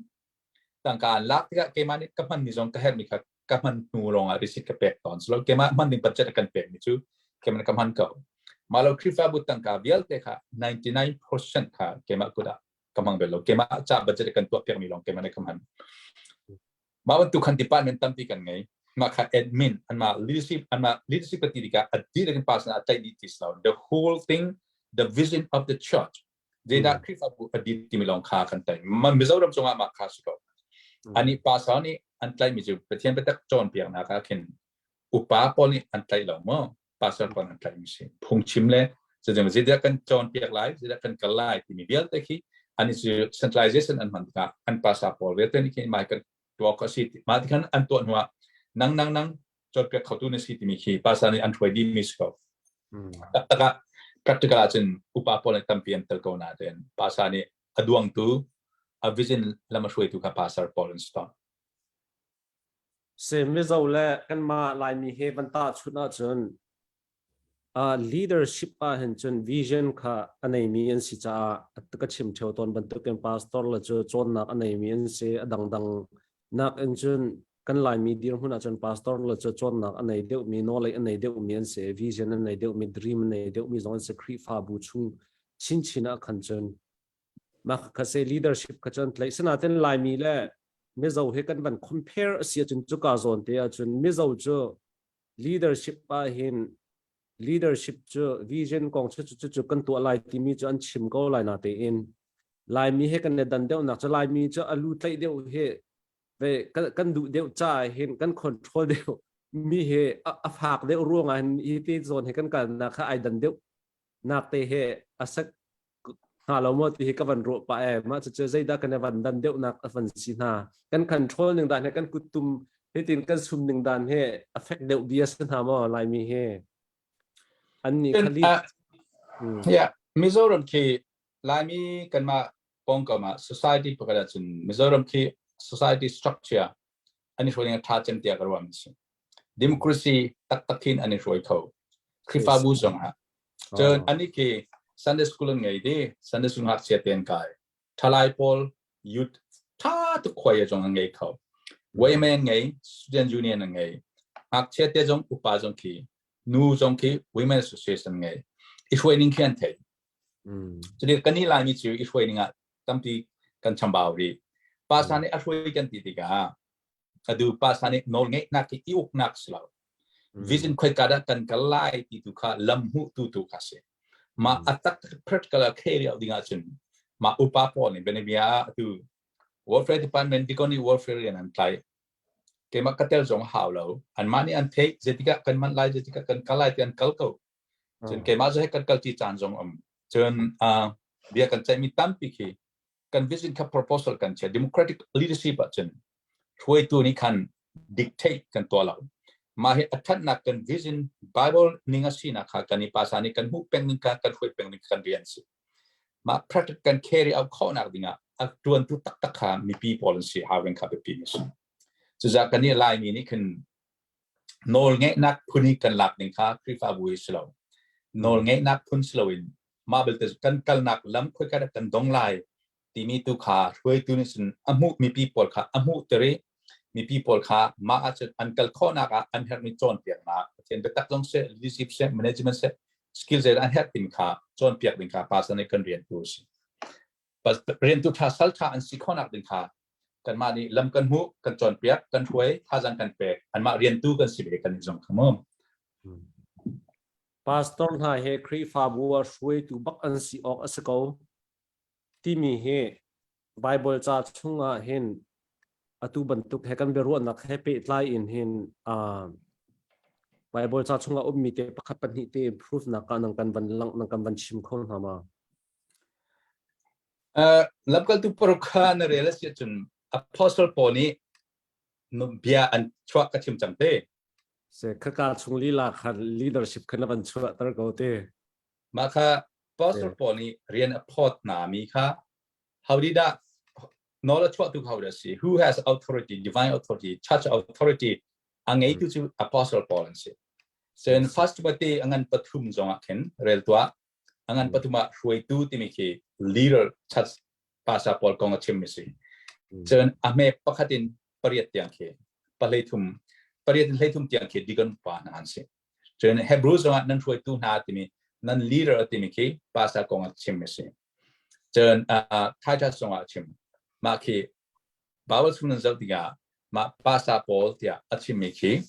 S2: tangka an lak tikah keimah nih ka hmanmi zong ka herhmi kha ka hman hnu lawng ah receipt ka pek tawn. So keimah hman ding budget a kan pekmi cu keimah ka hman ko. Mah lo Khrihfabu tangka vialte kha 99% kha keimah kut ah ka hmang bel lo keimah ca budget kan tuah piakmi lawng keimah nih ka hman mah bantuk khan department tampi kan ngei mah kha admin anmah leadership anmah leadership ka ti tikah a dihlak in pastor a tlaih dih ti lo the whole thing the vision of the church zeidah Khrihfabu a dit timi lawng kha kan tlaih Mizoram cungah mah kha si ko ani pastor nih an tlaihmi cu Pathian biatak cawnpiaknak ah khin upa pawl nih an tlaih lo maw pastor pawl an tlaihmi si phungchim le zeidah zeidah kan cawnpiak lai zeidah kan kal lai timi vialte khi an i centralization an hman tikah an pastor pawl vialte nih khin mai kan tuah kho si mah ti khan an tuah hnuah nang nang nang cawnpiak khotu na si timi khi pastor nih an hruai dihmi si ko taktak ah practical ahcun upa pawl nih tampi an tel ko na ten pastor nih a duangtu a vision lam a hruaitu kha pastor pawl an si tawn.
S1: Si Mizo le kanmah Laimi he van tahchunh ahcun leadership ah hin cun vision kha a neimi an si caah ka chim ṭheo tawn bantukin pastor le cu cawnnak a neimi an si. A dangdang nak in cun kan Laimi dirhmun ahcun pastor le cu cawnnak a nei deuhmi, knowledge a nei deuhmi an si, vision a nei deuhmi, dream a nei deuhmi zong an si. Khrihfabu chung chinchin ah khan cun Mah kha se leadership kha cun tlaih. Sinain Laimi le Mizo hi kan van compare a si ahcun cuka zawn te ahcun Mizo cu leadership ah hin leadership cu vision kong cu cu cu kan tuah lai timi cu an chim ko lai na tein Laimi he kan i dan deuhnak cu Laimi cu a lu tlaih deuh hi ve kan duh deuh caah hin kan control deuh mi hi a fak deuh ruangah hin hi te zawn hi kan kalnak kha ai dan deuh nak te he a sak hnga lo maw ti hi ka van ruah pah e mah cucu zeidah kan i van dan deuhnak a van si hna kan control ning dan he kan kuttum hitin kan sum ning dan he a fek deuh bia si hna maw Laimi hi an nih khali
S2: Yeah, Mizoram khi Laimi kanmah pawngkam ah society pakhat ahcun Mizoram khi society structure an i hruai ning a ṭha cem tiah ka ruah mi si. Democracy taktak hin an i hruai kho. Khrihfabu zong ah. Cun anih khi Sunday school an ngei di, Sunday school ngakchia te an kai. Ṭhalai pawl youth ṭha tuk khuai zong an ngei kho. Women ngei, student union an ngei. Ngakchia te zong upa zong khi, nu zong khi women association ngei. I hruai ning khi an thei. Cuni kan i Laimi cu i hruai ning ah tampi kan chambau rih. Pa sa nih a hruai kan ti tikah adu pa sa nih nawl ngeihnak hi i uknak si lo. Vision khoika dah kan kal lai ti tu kha lam hmuh tu tu kha si. Ma a tak practical a carry out ding ahcun ma upa pawl nih benebia atu welfare department dikoni welfare rian an tlai keimah ka tel zong hau lo anmah nih an theih zeitikah kan manh lai zeitikah kan kal lai ti an kal ko cun keimah cu he kan kal ti caan zong um cun bia kan ceihmi tampi khi kan vision kha proposal kan chia democratic leadership ahcun hruaitu nih khan dictate kan tuah lo mah hi a thatnak kan vision bible ning a sinak kha kan i pasa nih kan hmuh peng ning kha kan hruai peng ning kan rian si mah practice kan carry out khawhnak dingah a tuantu taktak kha mipi pawl an si hawing kha biapi mi si cuza kan i Laimi nih khin nawl ngeihnak phun hi kan lak ning kha Khrihfabu hi si lo nawl ngeihnak phun si loin mah belte kan kalnak lam khoika kan dong lai timi tu kha hruaitu nih cun a hmuh mipi pawl kha a hmuh ter i Mipi pawl kha mah ahcun an kal khawhnak ah an herhmi cawnpiaknak, Pathian biatak zong seh, leadership seh, management seh, skill zei an herh timi kha cawnpiak ding kha pastor nih kan rian tu a si. Riantu ṭha sal ṭha an si khawhnak ding kha kanmah nih lam kan hmuh, kan cawnpiak, kan hruai, thazaang kan pek, anmah riantu kan si ve kan i zong kha mu.
S1: Pastor hna he Khrihfabu ah hruaitu bak an si awk a si ko timi hi Bible ca chungah hin atu bantuk he kan biaruahnak he pehtlai in hin Bible ca chungah ummi te pakhat pahnih te proof nak ah nang kan van lang nang kan van chim kho hna ma?
S2: Lamkaltu paruk kha na rel a si ahcun Apostle Paul nih bia an chuah ka chim cang te.
S1: Se khaka chung lila kha leadership kha na van chuah tar ko te.
S2: Mah kha Apostle Paul nih rian a phawt hna mi kha how did that nawl a chuahtu kha dah si? Who has authority, divine authority, church authority a ngeitu cu Apostle Paul an si. Cun First Timothy a ngan pathum zongah khin rel tuah. A ngan pathum ah hruaitu timi khi leader church pastor pawl kong a chim mi si. Cun a hme pakhat in pariat tiang khi pahlei thum pariat in hlei thum tiang khi deacon pa hna an si. Cun Hebrew zongah nan hruaitu hna timi nan leader timi khi pastor kong a chim mi si. Cun Titus zongah a chim. Mah khi Bible chung nan zoh tikah mah pastor pawl tiah a chimmi khi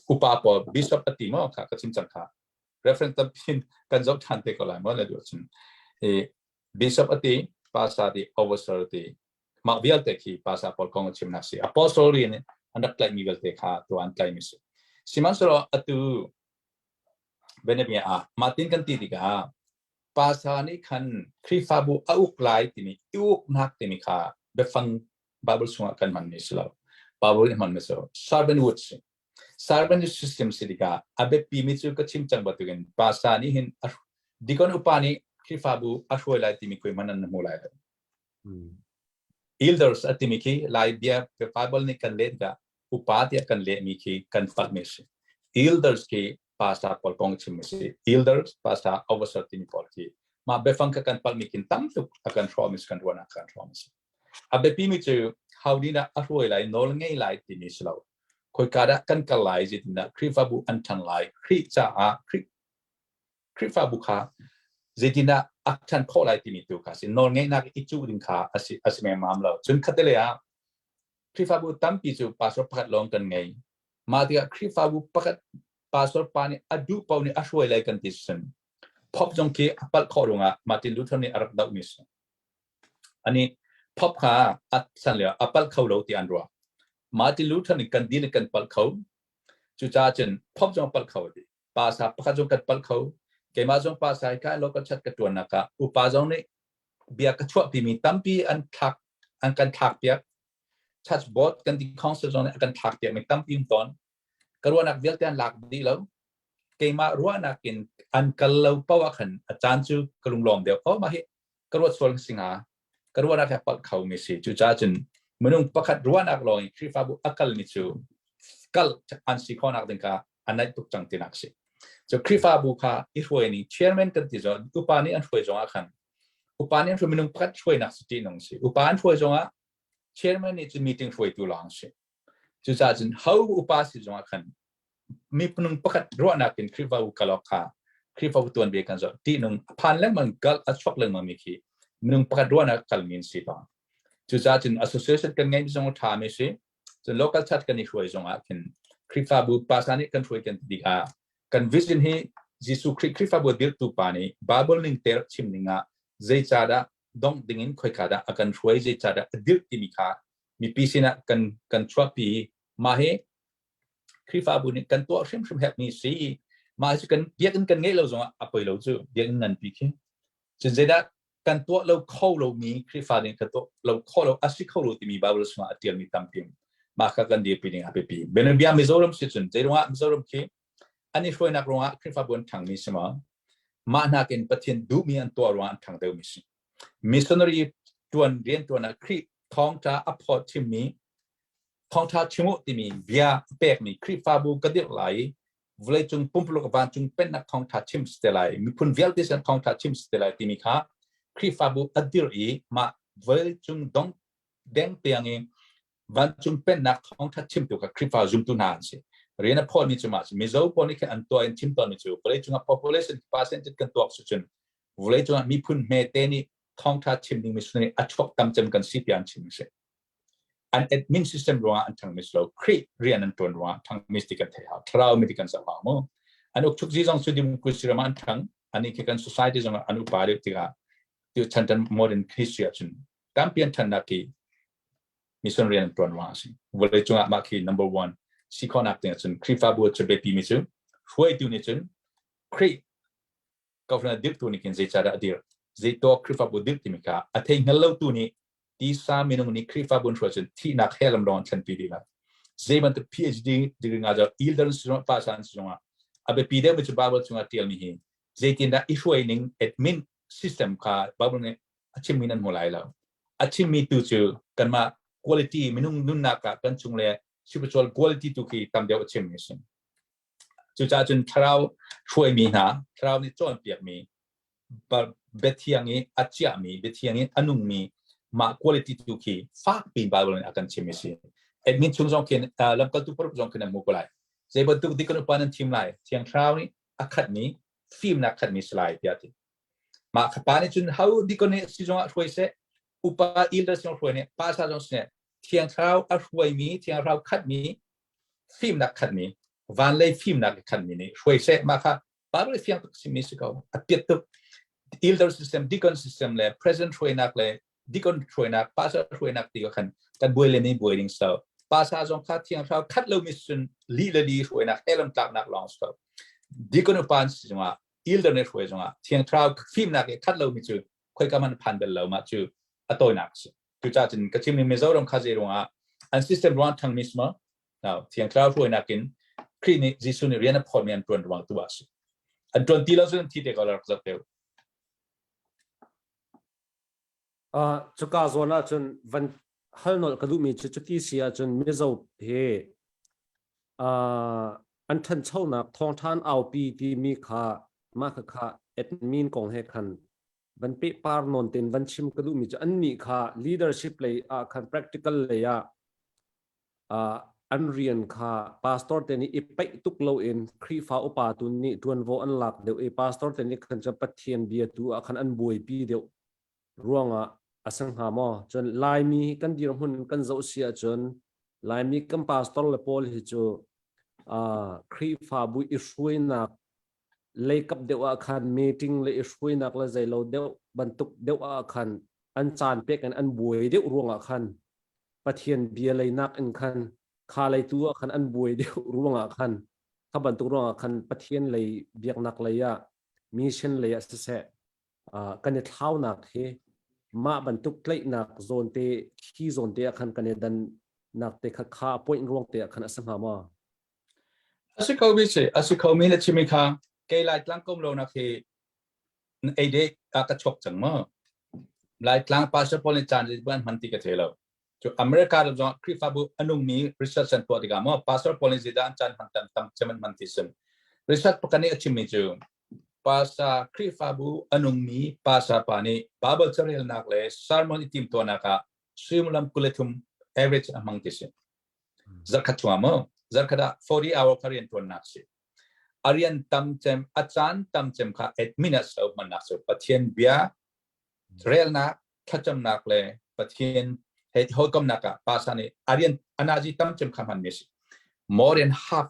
S2: upa pawl bishop a ti maw kha ka chim cang kha reference tampi kan zoh ṭhan te ko lai maw na duh cun i bishop a ti pastor ti overseer ti mah vialte khi pastor pawl kong a chimnak si apostle rian an rak tlaihmi vialte kha tu an tlaihmi si sihmanhsehlaw atu benabia ah mah tin kan ti tikah pastor nih khan Khrihfabu a uk lai timi i uknak timi kha biafang Bible chungah kan hmanmi si lo. Bible nih hmanmi si lo. Servanthood si. Servant system si tikah a biapimi cu ka chim cang bantukin pastor nih hin deacon upa nih Khrihfabu a hruai lai timi khui hmanh an hmu lai lo. Elders a timi khi Lai bia Bible nih kan leh tikah upa tiah kan lehmi khi kan palhmi a si. Elders khi pastor pawl kong chim a si. Elders, pastor, overseer timi pawl khi mah biafang kha kan palhmi khin tam tuk a kan hrawmi kan ruahnak kan hrawmi si. A biapimi cu how nih dah a hruai lai, nawl ngei lai timi si lo. Khoika dah kan kal lai, zeitindah Khrihfabu an ṭhan lai, Khrih caah Khrih Khrihfabu kha zeitindah a ṭhan khawh lai timi tu kha si. Nawlngeihnak i cuh ding kha a si a si memam lo. Cun khatte ah Khrihfabu tampi cu pastor pakhat lawng kan ngei. Mah tikah Khrihfabu pakhat pastor pa nih a duh paoh nih a hruai lai kan ti sin. Pope zong khi a palh khawh ruangah Martin Luther nih a rak dohmi si. Ani Pope kha a san lio a palh kho lo ti an ruah. Martin Luther nih kan din kan palh kho. Cucaah cun Pope zong a palh kho ti. Pa sa pakhat zong kan palh kho. Keimah zong pa sa ka local chat ka tuannak ah upa zong nih bia ka chuahpimi tampi an thlak an kan thlak piak. Church board kan ti council zong nih a kan thlak piak mi tampi um tawn. Ka ruahnak vialte an lak dih lo. Keimah ruahnak in an kal lo paoh ah khan a caan cu ka lunglawm deuh. Oh mah hi ka ruat sual si hnga. Ka ruahnak he palh kho mi si. Cucaah cun minung pakhat ruahnak lawng in Khrihfabu a kalmi cu kal an si khawhnak ding kha a naih tuk cang tinak si. Cu Khrihfabu kha i hruai ning chairman kan ti zong upa nih an hruai zong ah khan upa nih an hruai minung pakhat hruainak si ṭihnung si. Upa an hruai zong ah chairman nih cun meeting hruaitu lawng si. Cucaah cun ho upa si zong ah khan miphun pakhat ruahnak in Khrihfabu kalawk kha Khrihfabu tuanbia kan zoh ṭihnung a phan lengmang kal a chuak lengmang mi khi minung pakhat ruahnak kalmi an si tawn. Cucaah cun association kan ngeih zong a ṭha mi si. Cun local church kan i hruai zong ah khin Khrihfabu pastor nih kan hruai kan ti tikah kan vision hi Jesuh Khrih Khrihfabu dirhtu pa nih Bible ning te rak chim ning ah zeicahdah dongh dingin khoika dah a kan hruai zeicahdah a dirh timi kha mipi sinah kan kan chuahpi mah hi Khrihfabu nih kan tuah hrimhrim herhmi si mah cu kan biakinn kan ngeih lo zongah a poi lo cu biakinn nganpi khi cun zeidah kan tuah lo kho lomi Khrihfa nih kan tuah lo kho lo a si kho lo timi Bible chungah a tialmi tampi mah kha kan dirpi ding a biapi bianabia Mizoram si cun zeiruangah Mizoram khi an i hruainak ruangah Khrihfabu an ṭhangmi si maw mah nakin Pathian duhmi an tuah ruangah an ṭhang deuhmi si missionary ṭuan rian ṭuan ah Khrih thawngṭha a phawt chimmi thawngṭha chim u timi bia a pekmi Khrihfabu ka dirh lai i vawleicung pumpuluk vancung pennak thawngṭha chim si te lai miphun vialte sin thawngṭha chim si te lai timi kha Khrihfabu a dirh i mah vawleicung dong deng tiang i Vancung pennak thawngṭha chimtu kha Khrihfa zumtu hna an si. Rian a phawtmi cu mah si. Mizo pawl nih khin an tuah in chim tawnmi cu vawleicung ah population percentage kan tuak si cun vawleicung ah miphun hmete nih thawngṭha chim ding missionary a chuak tam cem kan si tiah an chim si. An admin system ruangah an ṭhangmi si lo. Khrih rian an ṭuan ruangah ṭhangmi ti kan thei hau. Thlarau mi ti kan zoh hau mu. An ukchuk zi zong cu democracy ram ah an ṭhang. Ani khi kan society zong ah an upa deuh tikah tu chan tan modern history ahcun tampi an ṭhannak hi mission rian an ṭuan ruangah a si. Vawlei cungah mah khi number one si khawhnak ding ahcun Khrihfabu cu biapi mi cu hruaitu nih cun Khrih kohhran a dirhtu nih khin zeicahdah a dirh? Zeituah Khrihfabu dirh timi kha a thei hngal lotu nih tisa minung nih Khrihfabu an hruai cun thihnak he lam lawng an thlenpi dih lai. Zei bantuk PhD degree nga zo elder si zongah pastor an si zongah a biapi deuhmi cu Bible chungah ṭialmi hi zeitindah i hruai ning admin system kha Bible nih a chimmi nan hmu lai lo. A chimmi tu cu kanmah quality minung nunnak ah kan chung le spiritual quality tu khi tam deuh a chimmi a si. Cucaah cun thlarau hruaimi hna, thlarau nih cawnpiakmi, biathiang i a chiahmi, biathiang i a nungmi mah quality tu khi fakpi Bible nih a kan chimmi si. Admin chung zong khin lamkaltu paruk zong khin an hmu ko lai. Zei bantuk dik kan upa nan thim lai? Thiang thlarau nih a khatmi, fimnak khatmi si lai tiah a ti. Mah kha pa nih cun ho dikon nih si zongah hruai seh, upa elder zong hruai nih, pastor zong seh, Thiang Thlarau a hruaimi, Thiang Thlarau khatmi, fimnak khatmi, van lei fimnak khatmi nih hruai seh. Mah kha Bible fiang tuk simi si ko. A piat tuk. Elder system, deacon system le president hruainak le deacon hruainak, pastor hruainak ti khan kan buai le ni buai ding so. Pastor zong kha Thiang Thlarau khat lomi sun li le li hruainak, helam tlaknak lawng si ko. Deacon upa si zongah elder nih hruai zongah Thiang Thlarau fimnak i khat lomi cu khoika man phan bel lo mah cu a tawinak si. Cucaah cun ka chimmi Mizoram kha zei ruangah an system ruang thangmi si maw? Now, Thiang Thlarau hruainak in Khrih nih Jesuh nih rian a phawtmi an ṭuan ruang tu ah si. An ṭuan ti lo cun an thi te ko la rak zoh te u.
S1: Cuka zawn ahcun van hal nolh ka duhmi cu cuti si ahcun Mizo hi an ṭhanchonak thawngṭha an aupi timi kha mah khakha admin kong he khan van pehpar nawn tein van chim ka duhmi cu annih kha leadership lei ah khan practical lei ah an rian kha pastor te nih i paih tuk loin Khrihfa upa tu nih ṭuanvo an lak deuh i pastor te nih khan cun Pathian bia tu ah khan an buaipi deuh ruangah a si hnga maw? Cun Laimi kan dirhmun kan zoh si ahcun Laimi kan pastor le pawl hi cu Khrihfabu i hruainak leikap deuh ah khan meeting le i hruainak le zeilo deuh bantuk deuh ah khan an caan pek in an buai deuh ruangah khan Pathian bia leinak in khan kha lei tu ah khan an buai deuh ruangah khan kha bantuk ruangah khan Pathian lei biaknak lei ah mission lei ah siseh kan i thlaunak hi mah bantuk tlaihnak zawn te khi zawn te ah khan kan i dannak te kha kha point ruang te ah khan a si hnga maw?
S2: A si kho mi si, a si kho mi na chimi kha kei Laitlang kom lo nak hi ei de a ka chok cang maw? Laitlang pastor pawl nih caan ban hman ti ka thei lo. Cu America ram zong Khrihfabu anung mi research an tuah tikah maw pastor pawl nih zeidah an caan hman tam tam cem an hman ti sim. Research pakhat nih a chimmi cu pastor Khrihfabu anung mi pastor pa nih Bible carelnak le sermon i timtuahnak ah suimilam 23 average a hmang ti si. Zarkhat chungah maw? Zarkhat ah 40 hour kha rian ṭuannak si. A rian tam cem, a caan tam cem kha admin ah so hmannak cu Pathian bia relnak, thlacamnak le Pathian he hawikomnak ah pa nih a rian anazi tam cem kha hmanmi si. More than half.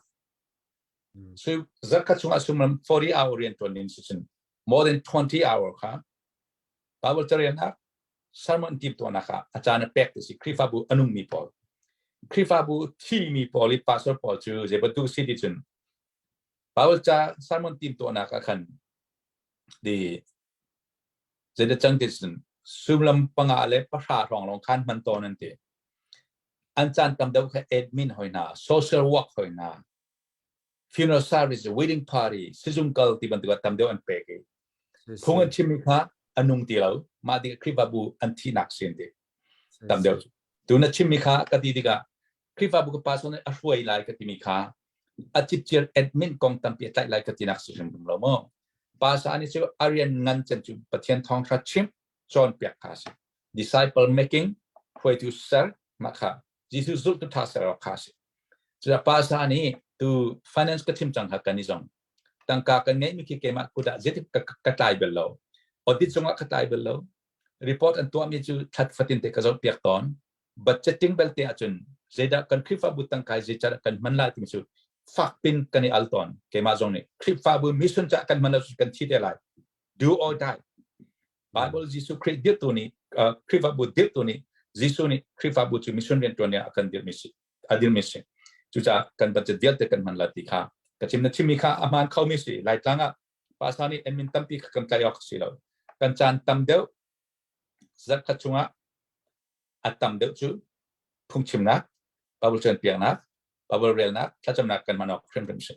S2: So zarkhat chungah sumlam 40 hour rian ṭuan ning si cun more than 20 hour kha Bible carelnak sermon timhtuahnak ah a caan a pek ti si Khrihfabu a nungmi pawl Khrihfabu thimi pawl i pastor pawl cu zei bantuk si ti cun Bible ca sermon timhtuahnak ah khan di zeidah cang ti cun sullam panga le pahra hrawng lawng khan hman tawn an ti an caan tam deuh kha admin hoi hna social work hoi hna funeral service wedding party sizung kal ti bantuk ah tam deuh an pek i phung an chimmi kha a nung ti lo mah tikah Khrihfabu an thihnak sin ti tam deuh tu na chimmi kha ka ti tikah Khrihfabu ka pastor nih a hruai lai ka timi kha a cipcir admin kong tampi a tlaih lai ka tinak si hrim lo maw pastor nih cu a rian ngan cem cu Pathian thawngtha chim cawnpiak kha si disciple making hruaitu ser mah kha. Jesuh zultu ṭha ser awk kha a si. Cucaah pastor nih tu finance ka chim cang kha kan i zong. Tangka kan ngeihmi khi keimah kut ah zeitik ka tlai bal lo. Audit zongah ka tlai bal lo. Report an tuahmi cu thlat fatin te ka zohpiak tawn. Budgeting belte ahcun zeidah kan Khrihfabu tangka hi zeicar kan hman lai timi cu fakpin kan i al tawn. Keimah zong nih Khrihfabu mission caah kan hman lo kan thi te lai. Do or die. Bible Jesuh Khrih dirhtu nih Khrihfabu dirhtu nih Jesuh nih Khrihfabu cu mission rianṭuan ah a kan dirhmi si a dirmi si. Cucaah kan budget vialte kan hman la ti kha ka chim na chimmi kha a hmaan khomi si. Laitlang ah pastor nih admin tampi kha kan tlaih awk si lo. Kan caan tam deuh zarhkhat chungah a tam deuh cu phungchimnak, Bible cawnpiaknak, Bible relnak, thlacamnak kan hman awk hrimhrim si.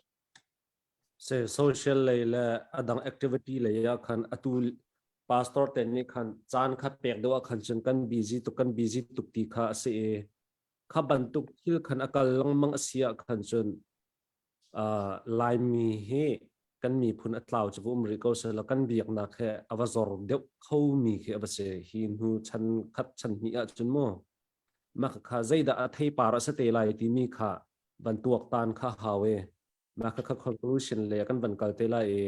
S1: Se social lei le a dang activity lei ah khan atu pastor te nih khan caan kha pek deuh ah khan cun kan busy tuk kan busy tuk ti kha a si i kha bantuk thil khan a kal lengmang a si ah khan cun Laimi hi kan miphun a tlau cu va um rih ko seh kan biaknak he a va zor deuh kho mi khi a va si hi hnu chan khat chan hnih ah cun mu mah kha zeidah a theipar a si te lai timi kha van tuaktan kha hau i mah kha conclusion le kan van kal te lai i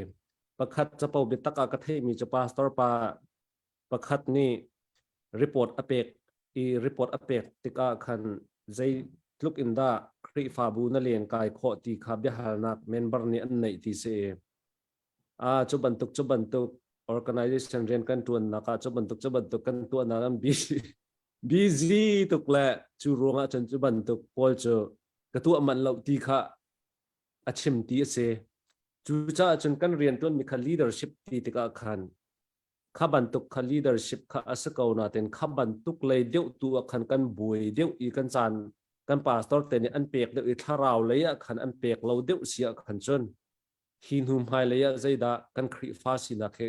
S1: pakhat capo biatak ah ka theihmi cu pastor pa pakhat nih report a pek i report a pek tikah khan zei tluk in dah Khrihfabu na len kai khawh ti kha biahalnak member nih an neih ti si i a cu bantuk cu bantuk organization rian kan tuannak ah cu bantuk cu bantuk kan tuahnak an busy busy tuk le cu ruangah cun cu bantuk pawl cu ka tuah manh lo ti kha a chim ti a si. Cucaah cun kan rianṭuanmi kha leadership ti tikah khan kha bantuk kha leadership kha a si ko nain kha bantuk lei deuh tu ah khan kan buai deuh i kan caan kan pastor te nih an pek deuh i thlarau lei ah khan an pek lo deuh si ah khan cun hi hnu hmai lei ah zeidah kan Khrihfa sinak hi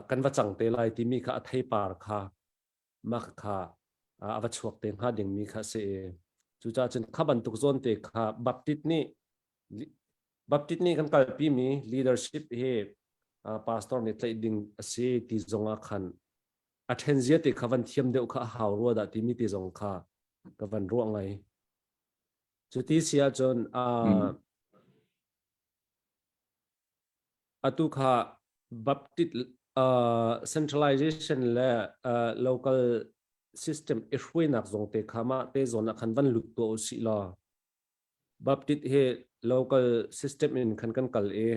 S1: kan va cang te lai timi kha a theipar kha mah kha a va chuak te hnga dingmi kha a si i cucaah cun kha bantuk zawn te kha Baptist nih Baptist nih kan kalpi mi leadership hi pastor nih tlaih ding a si ti zong ah khan a ṭhen zia te kha van thiam deuh kha a hau rua dah timi te zong kha ka van ruah ngai. Cuti si ahcun Atu kha Baptist centralization le local system i hruainak zong te kha mah te zawn ah khan van lut tuah usih law Baptist hi local system in khan kan kal i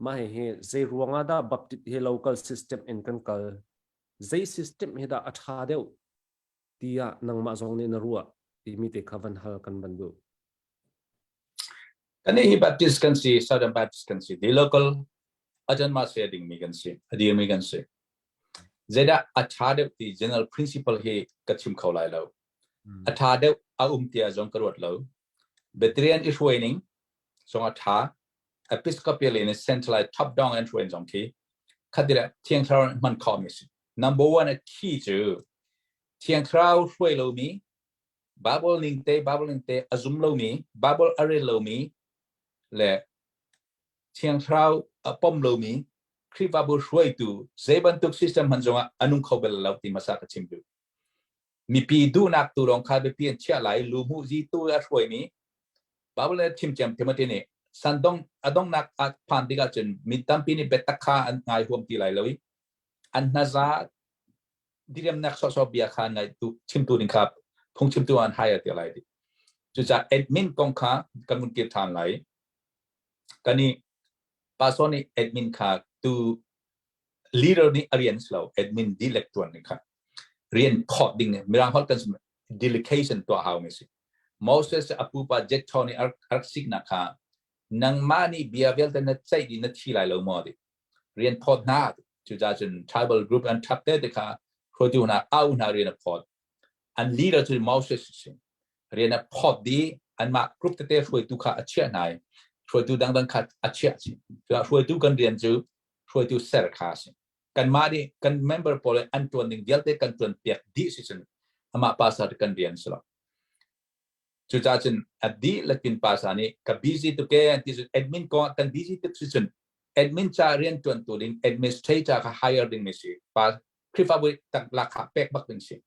S1: mah hihi zei ruang ah dah Baptist hi local system in kan kal zei system hi dah a ṭha deuh tiah nangmah zong nih na ruah timi te kha van hal kan van duh.
S2: Kannih hi Baptist kan si, Southern Baptist kan si. The local ajan ma se dingmi kan si, a dirmi kan si. Zeidah a ṭha deuh ti general principle hi ka chim kho lai lo. A ṭha deuh a um tia zong ka ruat lo. Veteran i hruai ning zong a ṭha. Episcopal in centralized top down an hruai zong khi khatire Thiang Thlarau hman kho mi si. Number one a key cu Thiang Thlarau hruai lomi Bible ning te Bible ning te a zum lomi Bible a rel lomi le Thiang Thlarau a pom lomi Khrihfabu hruaitu zei bantuk system hman zongah a nung kho bal lo ti hmasa ka chim duh. Mipi duhnak tu lawng kha biapi an chiah lai lu hmuh zi tu a hruaimi Bible le chim ciam Timothy nih sandong adongnak a phan tikah cun mi tampi nih biatak kha an ngai huam ti lai lo i an hnaza diriamnak sawhsawh bia kha ngai tu chimtu ding kha phungchimtu an hire te lai ti cucaah admin kong kha kan mun kir than lai kani pastor nih admin kha tu leader nih a rian si lo admin dilek tuan ding kha rian khawt ding mirang holh kan delegation tuah hau mi si Moses a pupa Jethro nih arak siknak kha nangmah nih bia vialte na ceih di na thi lai lo maw ti rian phawt hna cucaah cun tribal group an ṭhap te te kha hruaitu hna au hna rian a phawt an leader cu Moses si rian a phawt di anmah group tete hruaitu kha a chiah hna i hruaitu dangdang kha a chiah si cuah hruaitu kan rian cu hruaitu ser kha si kanmah nih kan member pawl an ṭuan ding vialte kan ṭuan piak dih si cun amah pastor kan rian si lo Cucaah cun a dihlak in pastor nih ka busy tuk ee an ti cun admin kong kan busy tuk si cun admin ca rianṭuantu ding administrator kha hire ding mi si. Pa Khrihfabu tak lak kha pek bak ding si.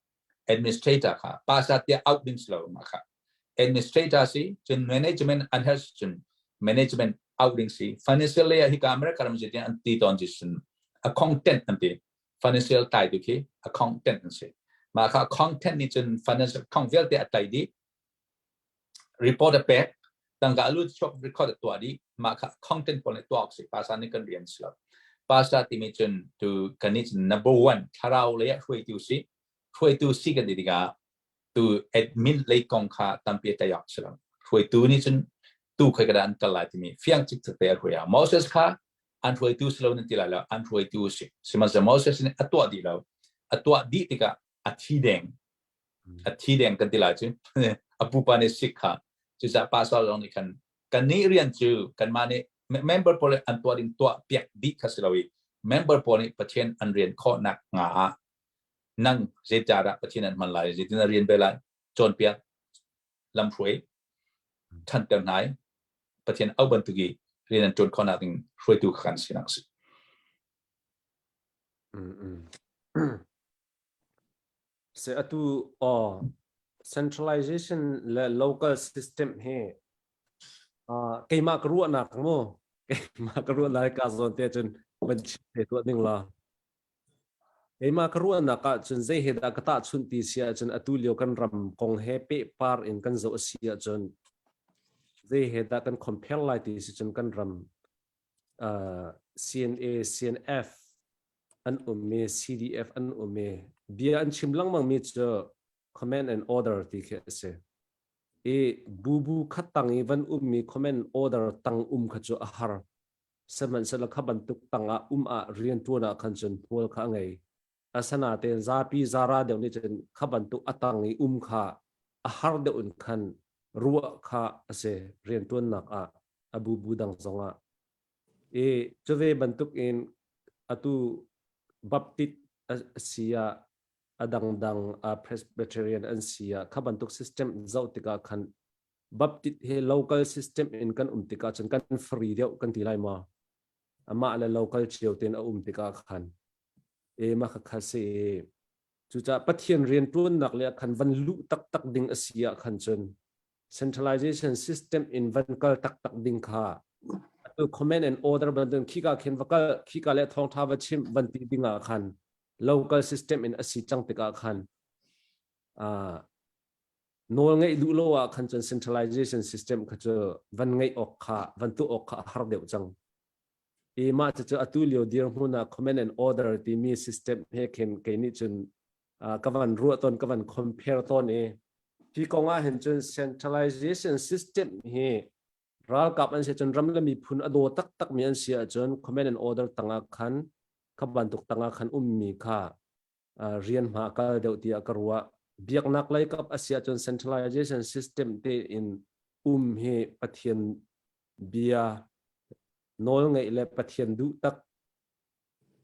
S2: Administrator kha pastor tiah out ding si lo ma kha. Administrator si cun management an has cun management out ding si. Financial lei ah hika America ram si an ti ton ji sun accountant an ti. Financial tai tu khi accountant an si. Mah kha accountant nih cun financial account vialte a tlai dih. Report a pek, tangka a lut chuak record a tuah dih. Mah kha accountant pawl nih tuah awk si. Pastor nih kan rian si lo. Pastor timi cun tu kan nih cun number one thlarau lei ah hruaitu si. Hruaitu si kan ti tikah tu admin lei kong kha tampi a tlai awk si lo. Hruaitu nih cun tu khoi ka dah an kal lai timi fiang cikcek te a hruai ah Moses kha an hruaitu si lo nan ti lai lo, an hruaitu si. Sihmanhsehlaw Moses nih a tuah dih lo. A tuah dih tikah a thi deng. A thi deng kan ti lai cu. A pupa nih sik kha. Cucaah pastor zong nih khan kannih rian cu kanmah nih member pawl nih an tuah ding tuah piak dih kha si lo i member pawl nih Pathian an rian khawhnak nga ah nang zeicahdah Pathian an hman lai, zeitin na rian be lai, cawnpiak, lamhruai, ṭhanter hna i Pathian au bantuk i rian an ṭuan khawhnak ding hruaitu kha kan sinak a si.
S1: Se atu aw centralization le local system hi keimah ka ruahnak mu keimah ka ruahnak ka zawn te cun van chim te tuah ding la. Keimah ka ruahnak ahcun zei he dah ka tahchunh ti si ahcun atu lio kan ram kong he pehpar in kan zoh a si ahcun zei he dah kan compare lai ti si cun kan ram CNA, CNF an um i CDF an um i bia an chim lengmang mi cu command and order ti khi a si. I bubu khat tang i van ummi command order tang um kha cu a har. Sihmanhsehlaw kha bantuk tangah um ah rianṭuan ah khan cun hmual kha a ngei. Asinain zapi zara deuh nih cun kha bantuk a tang i um kha a har deuh in khan ruah kha a si rianṭuannak ah a bubu dang zongah. I cu ve bantukin atu Baptist a si ah a dangdang Presbyterian an si ah kha bantuk system zoh tikah khan Baptist he local system in kan um tikah cun kan free deuh kan ti lai maw? Amah le local cio tein a um tikah khan e mah kha kha si cucaah Pathian rian ṭuannak le khan van luh taktak ding a si ah khan cun centralization system in van kal taktak ding kha atu command and order bantukin khika khin va kal khika le thawngṭha va chim van ti ding ah khan local system in a si cang tikah khan Nawl ngeih duh lo ah khan cun centralization system kha cu van ngeih awk kha van tuah awk kha a har deuh cang. I mah cucu atu lio dirhmun ah command and order timi system he khin kei nih cun ka van ruah tawn ka van compare tawn i hi kong ah hin cun centralization system hi ralkap an si cun ram le miphun a daw taktak mi an si ahcun command and order tangah khan kha bantuk tangah khan ummi kha rian hma a kal deuh tiah ka ruah. Biaknak lei kap a si ahcun centralization system te in um hi Pathian bia nawl ngeih le Pathian duh tak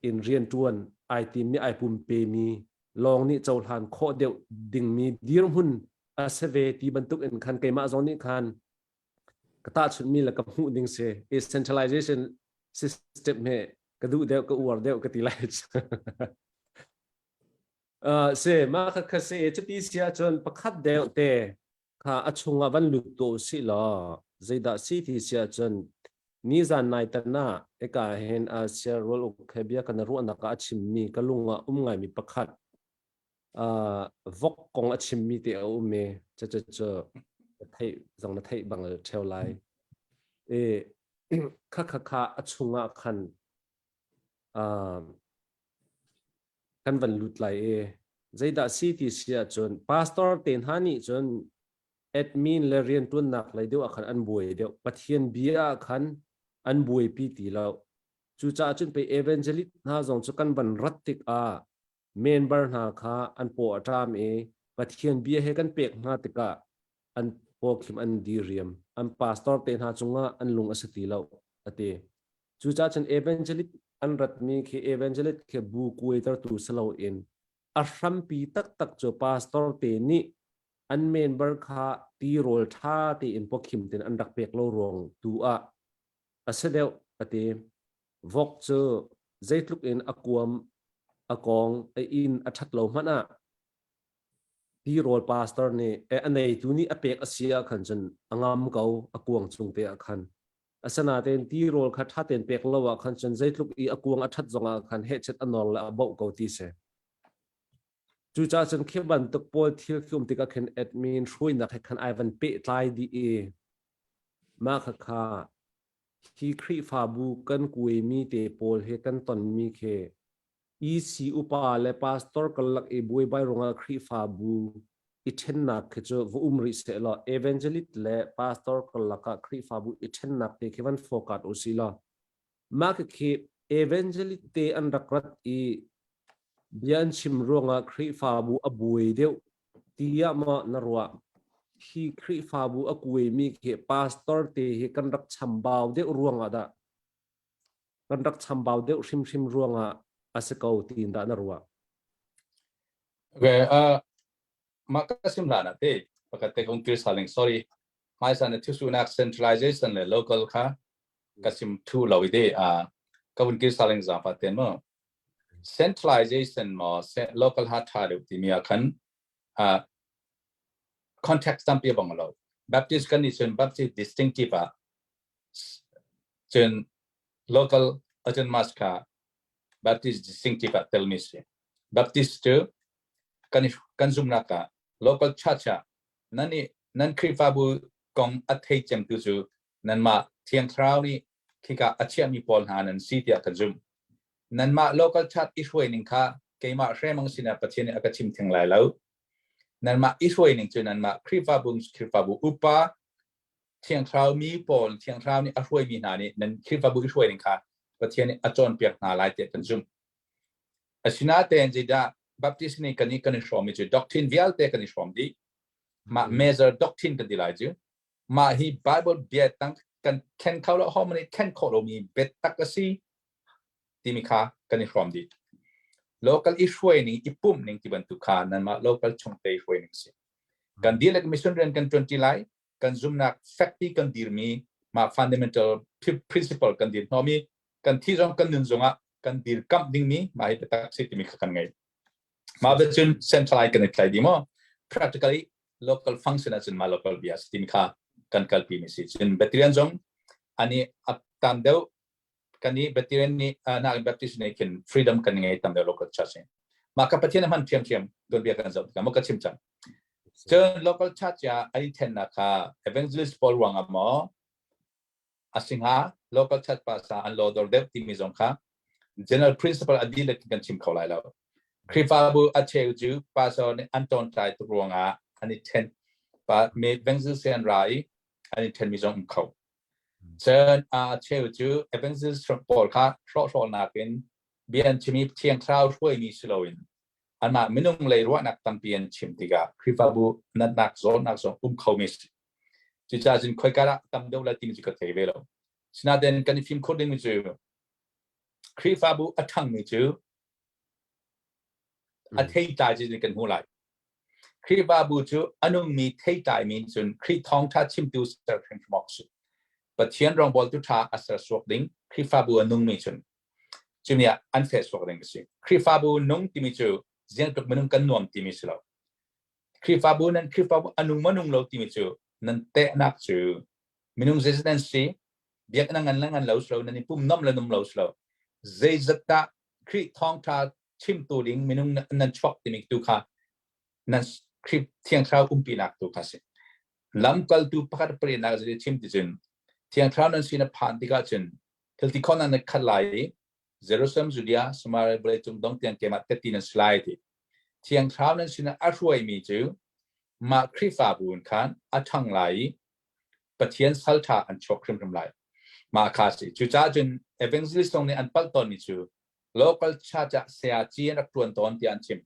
S1: in rian ṭuan ai timmi ai pumpe mi lawng nih cohlan khawh deuh dingmi dirhmun a si ve ti bantuk in khan keimah zong nih khan ka tahchunhmi le ka hmuh ding si i centralization system he ka duh deuh ka uar deuh ka ti lai. Se ma kha kha se cuti si ahcun pakhat deuh te kha a chungah van lut to si law zeidah si ti si ahcun nizan nai tan ah eka hin Asia rual uk he bia kan ruahnak ah a chimmi ka lung ah um ngaimi pakhat vok kong a chimmi te a um i cu cu theih zong na theih bang theo lai. I kha kha kha a chungah khan kan van lut lai i zeidah si ti si ahcun pastor te hna nih cun admin le riantuannak lei deuh ah khan an buai deuh. Pathian bia ah khan an buaipi ti lo. Cucaah cun pei evangelist hna zong cu kan van rat tikah member hna kha an paw a ṭam i Pathian bia he kan pek hna tikah an pawkhim an diriam. An pastor te hna cungah an lung a si ti lo a ti. Cucaah cun evangelist an ratmi khi evangelist khi bu kuaitertu si loin a hrampi taktak cu pastor te nih an member kha tirawl ṭha tein pawkhim tein an rak pek lo ruang tu ah a si deuh a ti. Vok cu zeitluk in a kuam, a kawng, a inn a ṭhat lo hmanh ah. Tirawl pastor nih a neitu nih a pek a si ah khan cun a ngam ko, a kuang chung te ah khan. Asinain tirawl kha ṭha tein pek lo ah khan cun zeitluk i a kuang a ṭhat zongah khan hehchet a nor le a boh ko ti si. Cucaah cun khi bantuk pawl thil khi um tikah khin admin hruainak he khan ai van pehtlai dih i mah khakha hi Khrihfabu kan kuaimi te pawl he kan tonmi khi EC upa le pastor karlak i buaibai ruangah Khrihfabu i ṭhennak khi cu va um rih seh law evangelist le pastor karlak ah Khrihfabu i ṭhennak te khi van fokat u sih law mah khi evangelist te an rak rat i bia an chim ruangah Khrihfabu a buai deuh tiah maw na ruah? Hi Khrihfabu a kuaimi khi pastor te hi kan rak chambau deuh ruangah dah kan rak chambau deuh hrimhrim ruangah a si ko tiin dah na ruah?
S2: Okay, mah ka sim hlan ah te pakhat te kong kir saling, sorry, hmaisa na thusunak centralization le local kha ka sim thu lo i te ka vun kir saling zafa ten mo centralization mo local ha tha deuh timi ah khan context tampi bang lo. Baptist kan ni cun Baptist distinctive ah cun local autonomous kha Baptist distinctive ah telmi si. Baptist cu kan zumnak ah local church ah nan i nan Khrihfabu kong a thei cemtu cu nanmah Thiang Thlarau nih khika a chiahmi pawl hna nan si tiah kan zumh. Nanmah local church i hruai ning kha keimah hremang sinah Pathian nih a ka chim theng lai lo. Nanmah i hruai ning cu nanmah Khrihfabu Khrihfabu upa Thiang Thlarau mi pawl, Thiang Thlarau nih a hruaimi hna nih nan Khrihfabu i hruai ning kha Pathian nih a cawnpiak hna lai tiah kan zumh. Asinain zeidah Baptist nih kan i kan i hrawmmi cu doctrine vialte kan i hrawm dih. Mah major doctrine kan ti lai cu. Mah hi Bible bia tang kan khen kho lo, ho nih khen khawh lomi biatak a si timi kha kan i hrawm dih. Local i hruai ning, i pumh ning ti bantuk kha nanmah local chungte i hruai ning si. Kan dihlak mission rian kan ṭuanṭi lai, kan zumnak fakpi kan dirmi mah fundamental principle kan dir hnawmi kan thi zong kan nun zongah kan dirkamh dingmi mah hi biatak si timi kha kan ngei. Mah bia cun centralize kan i tlai dih maw? Practically local function ahcun mah local bia si timi kha kan kalpi mi si. Cun veteran zong ani a tam deuh kan i veteran nih na Baptist nih khin freedom kan ngei tam deuh local church in. Mah ka Pathian hman thiam thiam don bia kan zoh tikah maw ka chim cang. Cun local church ah an i thennak kha evangelist pawl ruangah maw a si hnga, local church pastor an lawdor deuh timi zong kha general principle a dihlak in kan chim kho lai lo. Khrihfabu a cheu cu pastor nih an ṭawntlai tuk ruangah an i then pa evangelist an ra i an i thenmi zong um kho. Cun a cheu cu evangelist pawl kha hrawhhrawlnak in bia an chim i Thiang Thlarau hruaimi si loin anmah minung lei ruahnak tampi an chim tikah Khrihfabu natnak zawtnak zong um khomi si. Cucaah cun khoika dah tam deuh lai timi cu ka thei ve lo. Sinain kan i fimkhur dingmi cu Khrihfabu a ṭhangmi cu a theitlai cu kan hmuh lai. Khrihfabu cu a nungmi theitlai mi cun Khrih thawngṭha chimtu ser hrimhrim awk si. Pathian rawngbawltu ṭha a ser suak ding Khrihfabu a nungmi cun cumi ah an feh suak ding a si. Khrihfabu nung timi cu ziangtluk minung kan nuam timi si lo. Khrihfabu nan Khrihfabu a nung ma nung lo timi cu nan tehnak cu minung zeizat nan si, biakinn ngan le ngan lo si lo, nan i pum nom le num lo si lo. Zeizat dah Khrih thawngṭha chimtu ding minung nan chuak timi tu kha nan Khrih Thiang Thlarau umpinak tu kha si. Lamkaltu pakhat parinak zei chim ti cun Thiang Thlarau nan sin a phan tikah cun thil ti khon nan khat lai i Jerusalem, Judea, Samaria vawlei cung dong tiang keimah tetti nan si lai ti. Thiang Thlarau nan sinah a hruaimi cu mah Khrihfabu in khan a ṭhang lai i Pathian salṭha an chuak hrimhrim lai. Mah kha si. Cucaah cun evangelist zong nih an palh tawnmi cu local church ah sayaci an rak ṭuan tawn tiah an chim.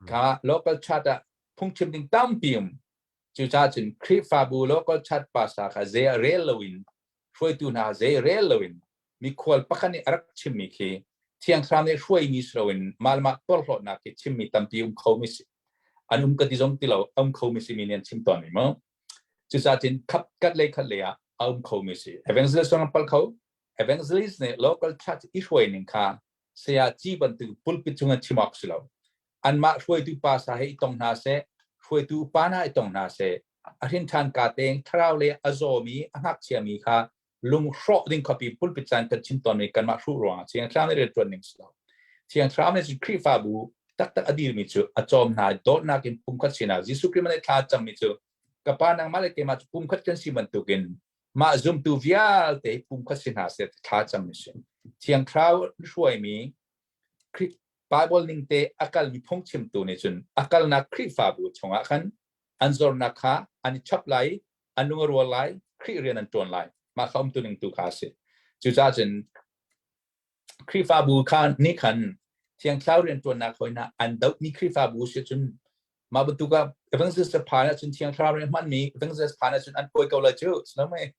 S2: Kha local church ah phungchim ding tampi um. Cucaah cun Khrihfabu local church pastor kha zei a rel loin hruaitu hna zei rel loin mikhual pakhat nih a rak chimmi khi Thiang Thlarau nih hruaimi si loin mah le mah porhlawtnak khi chimmi tampi um khomi si. An um ka ti zong ti lo, um khomi si mi nih an chim tawn mi mu. Cucaah cun khat kat lei khat lei ah a um khomi si. Evangelist zong an pal kho. Evangelist nih local church i hruai ning kha saya ci bantuk pulpit cung an chim awk si lo. Anmah hruaitu pa sa he i tong hna seh. Hruaitu upa hna i tong hna seh. A hrin ṭhan ka tein thlarau lei a zawmi, a ngakchiami kha lungrawh ding khuapi pulpit caan kan chim tawnmi kanmah hruh ruangah Thiang Thlarau nih rianṭuan ning si lo. Thiang Thlarau nih cun Khrihfabu taktak a dirmi cu a cawm hna i dawtnak in pumkhat sinak Jesuh Khrih nih thla a cammi cu ka Pa nangmah le keimah cu pumkhat kan si bantukin mah zumtu vialte pumkhat si hna seh thla cammi si. Thiang Thlarau hruaimi Bible ning te a kalmi phungchimtu nih cun a kalnak Khrihfabu chungah khan an zornak kha an i chap lai i an lung a rual lai, Khrih rian an ṭuan lai. Mah kha umtu ning tu kha a si. Cucaah cun Khrihfabu kha nih khan Thiang Thlarau rian ṭuannak hoi hna an dohmi Khrihfabu si cun mah bantuk ah evangelist phan ahcun Thiang Thlarau rian hmanmi evangelist phan ahcun an pawi ko lai cu. Sinamai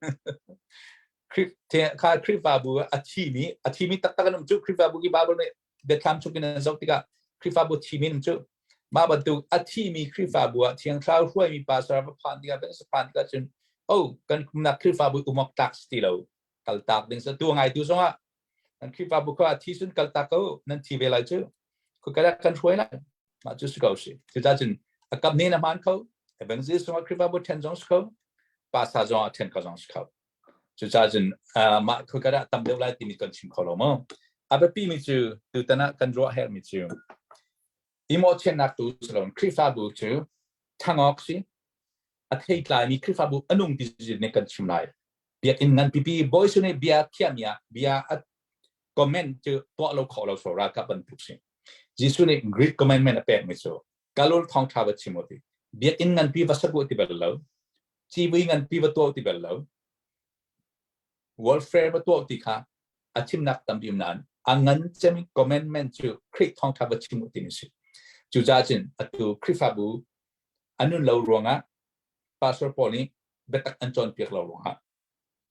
S2: kha Khrihfabu a thimi a thimi taktak an um cu Khrihfabu ki Bible nih biathlam chung in an zoh tikah Khrihfabu thimi an um cu mah bantuk a thimi Khrihfabu ah Thiang Thlarau hruaimi pastor va phan tikah va phan tikah cun oh kan kumnak Khrihfabu umok tlak si ti lo kaltak ding sa tu ngai tu zongah kan Khrihfabu kha a thi sun kaltak ko nan thi ve lai cu khukala kan hruai lai mah cu si ko si cucaah cun a kap ne na hmaan kho evangelist zongah Khrihfabu then zong si kho pastor zongah then kho zong si kho Cucaah cun mah khua ah tam deuh lai timi kan chim kho lo maw? A biapi mi cu tutan ah kan ruah herhmi cu i mawhchiatnak tu si loin Khrihfabu cu thangawk si a theitlaimi Khrihfabu a nung ti nih kan chim lai. Biakinn ngan pipi Bawi nih bia khiahmi ah bia a comment cu tuah lo khawh lo so ralkap bantuk si. Jesuh nih Great Commandment a pekmi cu kalul thawngṭha va chim u ti. Biakinn nganpi va sak u ti bal lo. Civui nganpi va tuah ti bal lo. Welfare va tuah ti kha a chimnak tampi um nain a ngan cem commandment cu Khrih thawngṭha va chim u ti si. Cucaah cun atu Khrihfabu an nun lo ruangah Pastor pawl nih biatak an cawnpiak lo ruangah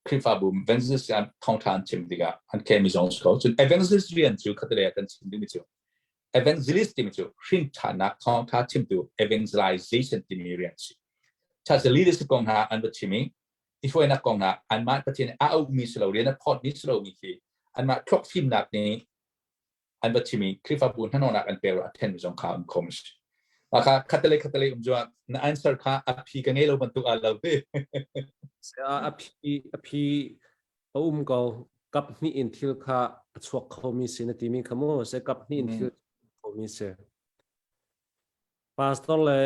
S2: Khrihfabu evangelist an thawngṭha an chim tikah an kemi zong si ko. Cun evangelist rian cu khatalei ah kan chim dingmi cu evangelist timi cu hrinṭhannak thawngṭha chimtu evangelization timi rian si. Church leadership kong hna an va chim i i hruainak kong ah anmah Pathian a auhmi si lo rian a phawtmi si lomi khi anmah thluak fimnak nih an va chim i Khrihfabu hnahnawhnak an pek a then zong kha um kho si. Mah kha khattelei khattelei um cu na answer kha a phi ka ngei lo bantuk ah lo ti.
S1: A phi a phi a um ko kap hnih in thil kha a chuak khomi si na timi kha mu se kap hnih in thil khomi si. Pastor le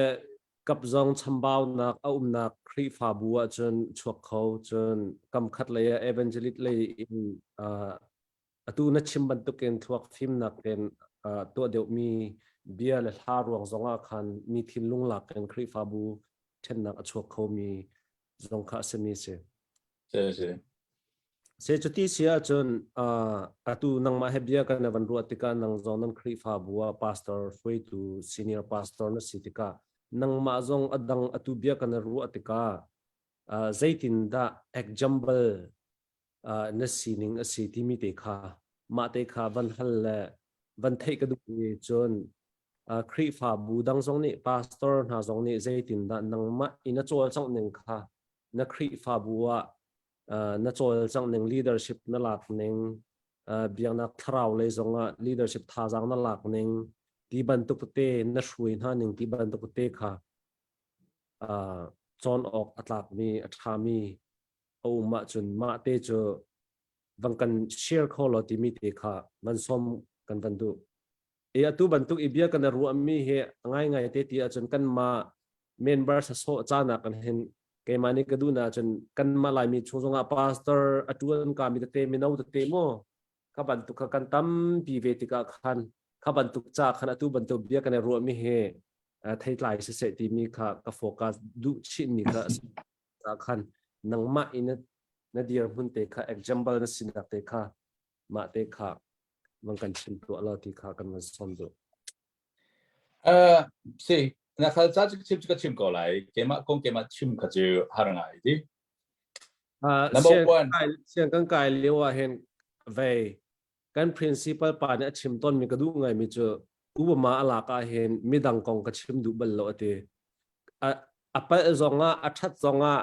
S1: kap zong chambaunak a umnak Khrihfabu ahcun chuak kho cun kam khat lei ah evangelist lei in atu na chim bantukin thluak fimnak in tuah deuhmi bia le hla ruang zongah khan mi thinlung lak in Khrihfabu ṭhennak a chuak khomi zong kha a simi si.
S2: Si.
S1: Se cuti si ahcun atu nangmah he bia kan van ruah tikah nang zong nan Khrihfabu ah pastor hruaitu senior pastor na si tikah nangmah zong a dang atu bia kan ruah tikah zeitindah example na sining a si timi te kha mah te kha van hal le van theih ka duh i cun Khrihfabu dang zong nih pastor hna zong nih zeitindah nangmah i na cawlcangh ning kha na Khrihfabu ah na cawlcangh ning leadership na lak ning biaknak thlarau lei zongah leadership thazaang na lak ning ti bantuk te na hruai hna ning ti bantuk te kha cawn awk a tlakmi a ṭhami a um ahcun mah te cu van kan share kho law timi te kha van sawm kan van duh. I atu bantuk i bia kan ruahmi hi ngaingai te ti ahcun kanmah member sasawh caan ah kan hin keimah nih ka duh na ahcun kanmah Laimi chung zongah pastor a tuan ka mi tete mino tete mu kha bantuk kha kan tampi ve tikah khan kha bantuk ca khan atu bantuk bia kan i ruahmi hi theitlai siseh timi kha ka focus duh chinmi kha a khan nangmah in na dirhmun te kha example na sinak te kha mah te kha van kan chim tuah lo ti kha kan van sawm duh.
S2: Si na khal ca cu chim ka chim ko lai keimah kong keimah chim kha cu har ngai ti. Number one
S1: siang kan kai lio ah hin vei kan principal pa nih a chim tawnmi ka duh ngaimi cu Obama a lak ah hin midang kong ka chim duh bal lo a ti. A palh zongah a ṭhat zongah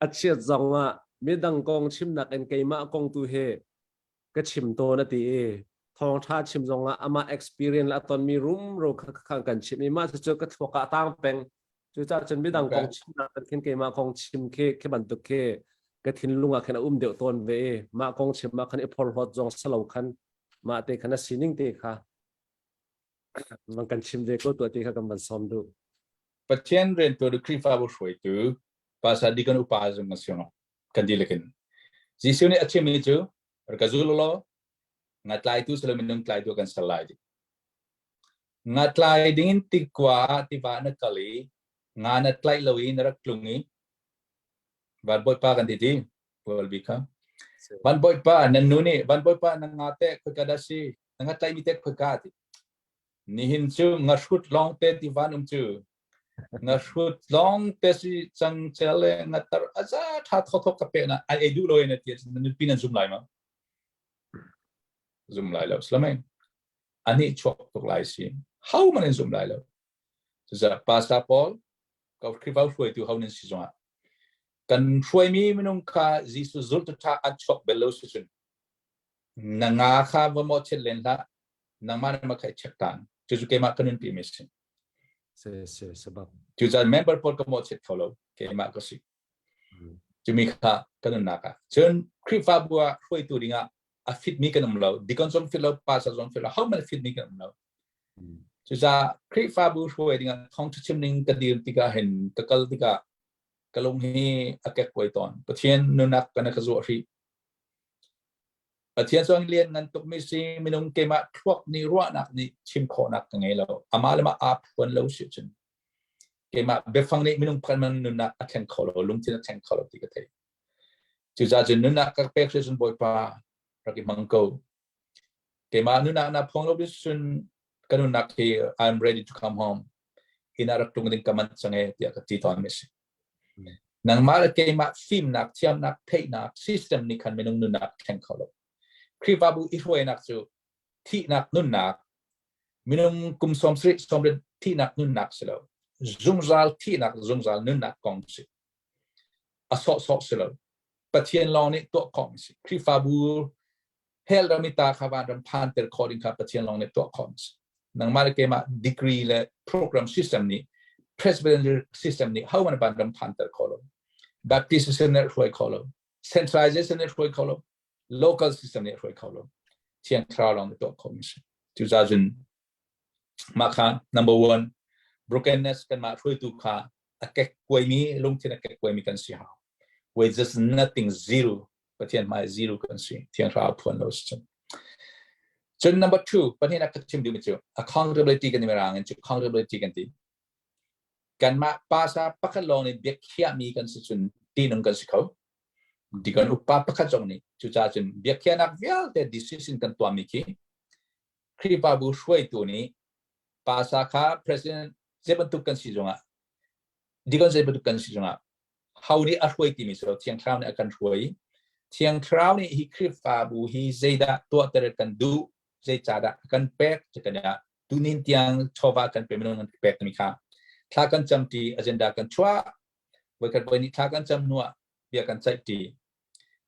S1: a chiat zongah midang kong chimnak in keimah kong tu hi ka chim tawn a ti i thawngṭha chim zongah amah experience le a tonmi rumro kha kan chim i mah cucu ka thluak ah a tang peng. Cucaah cun midang kong chimnak kan khin keimah kong chim khi khi bantuk khi ka thinlung ah khin a um deuh tawn ve i mah kong chim ah khan i phorhlawt zong salo khan mah te khan a sining te kha van kan chim ve ko tuah ti kha kan van sawm duh.
S2: Pathian riantuan Khrihfabu hruaitu pastor deacon upa zong an si kan dihlak in Jesuh nih a chimmi cu rak ka zul law nga tlaitu silo minung tlaitu kan ser lai ti. Nga tlai dingin tikua ah tiva na kal i nga na tlaih lo i na rak tlung i van bawipa kan ti ti Paul bi kha van bawipa nan nu nih van bawipa na nga te khoika dah si na nga tlaihmi te khoika ti nihin cu nga hrut lawng te ti van um cu nga hrut lawng te si cang cel le nga tar aza tha tho tho ka pe na ai ei duh lo na ti na nupi nan zum lai ma zum lai lo slamai ani chuak tuk lai si how man in zum lai lo cucaah pastor paul ka Khrihfa hruaitu ho nan si zongah kan hruaimi minung kha Jesuh zultu ṭha an chuak bel lo si cun na nga kha va maw chet len hlah nangmah na ma kha i check tan cucu keimah ka nunpi mi si
S1: Se se sebab.
S2: Cucaah member pawl ka maw chet kho lo keimah ka si cumi kha ka nunnak ah cun Khrihfabu ah hruaitu dingah a fit mi kan um lo deacon zong fit lo pastor zong fit lo ho man fit mi kan um lo cucaah Khrihfabu hruai dingah thawngṭha chim ning ka dir tikah hin ka kal tikah ka lung hi a kek kuai tawn Pathian nunak kana ka zuah hrih Pathian chuan lian ngan tuk mi si minung keimah thluak nih ruahnak nih chim khawhnak ka ngei lo amah le mah aa phuan lo si cun keimah biafang nih minung pakhat man nunnak a thleng kho lo lungthin a thleng kho lo ti ka thei cucaah cun nunnak ka pek hri cun Bawipa rak i hmang ko keimah nunnak na phuang lo cun ka nunnak hi I'm ready to come home inn ah rak tlung ding ka manh cang e tiah ka ti tawn mi si Nangmah le keimah fimnak, thiamnak, theihnak system nih khan minung nunnak thleng kho lo. Khrihfabu i hruainak cu thihnak nunnak, minung kum 70 sawmriat thihnak nunnak si lo. Zungzal thihnak, zungzal nunnak kong si. A sawhsawh si lo. Pathian lawng nih tuah khawh si. Khrihfabu hell ram i ta kha vanram phanter khawh ding kha Pathian lawng nih tuah khawh a si. Nangmah le keimah degree le program system nih presidential system nih ho man vanram phanter kho lo. Baptist system nih hruai kho lo. Centralization nih hruai kho lo. Local system nih hruai kho lo. Thiang Thlarau lawng nih tuah khawh mi si. Cucaah cun mah kha number one brokenness kanmah hruaitu kha a kek kuaimi lungthin a kek kuaimi kan si hau. With just nothing zero Pathian hmai zero kan si Thiang Thlarau phuan lo si cun cun number two pahnihnak ka chim duhmi cu accountability kan mirang in cu accountability kan ti kanmah pasa pakhat lawng nih biakhiahmi kan si cun tinung kan si kho dikon upa pakhat zong nih cucaah cun biakhiahnak vialte decision kan tuahmi khi Khrihfabu hruaitu nih pasa kha president zei bantuk kan si zongah dikon zei bantuk kan si zongah ho nih a hruai timi cu Thiang Thlarau nih a kan hruai. Thiang Thlarau nih hi Khrihfabu hi zeidah tuahter kan duh, zeicadah a kan pek kan ah tunin tiang chawva kan pe minung kan pek timi kha thla kan cam ti agenda kan chuah voikhat voi nih thla kan cam hnuah bia kan ceih ti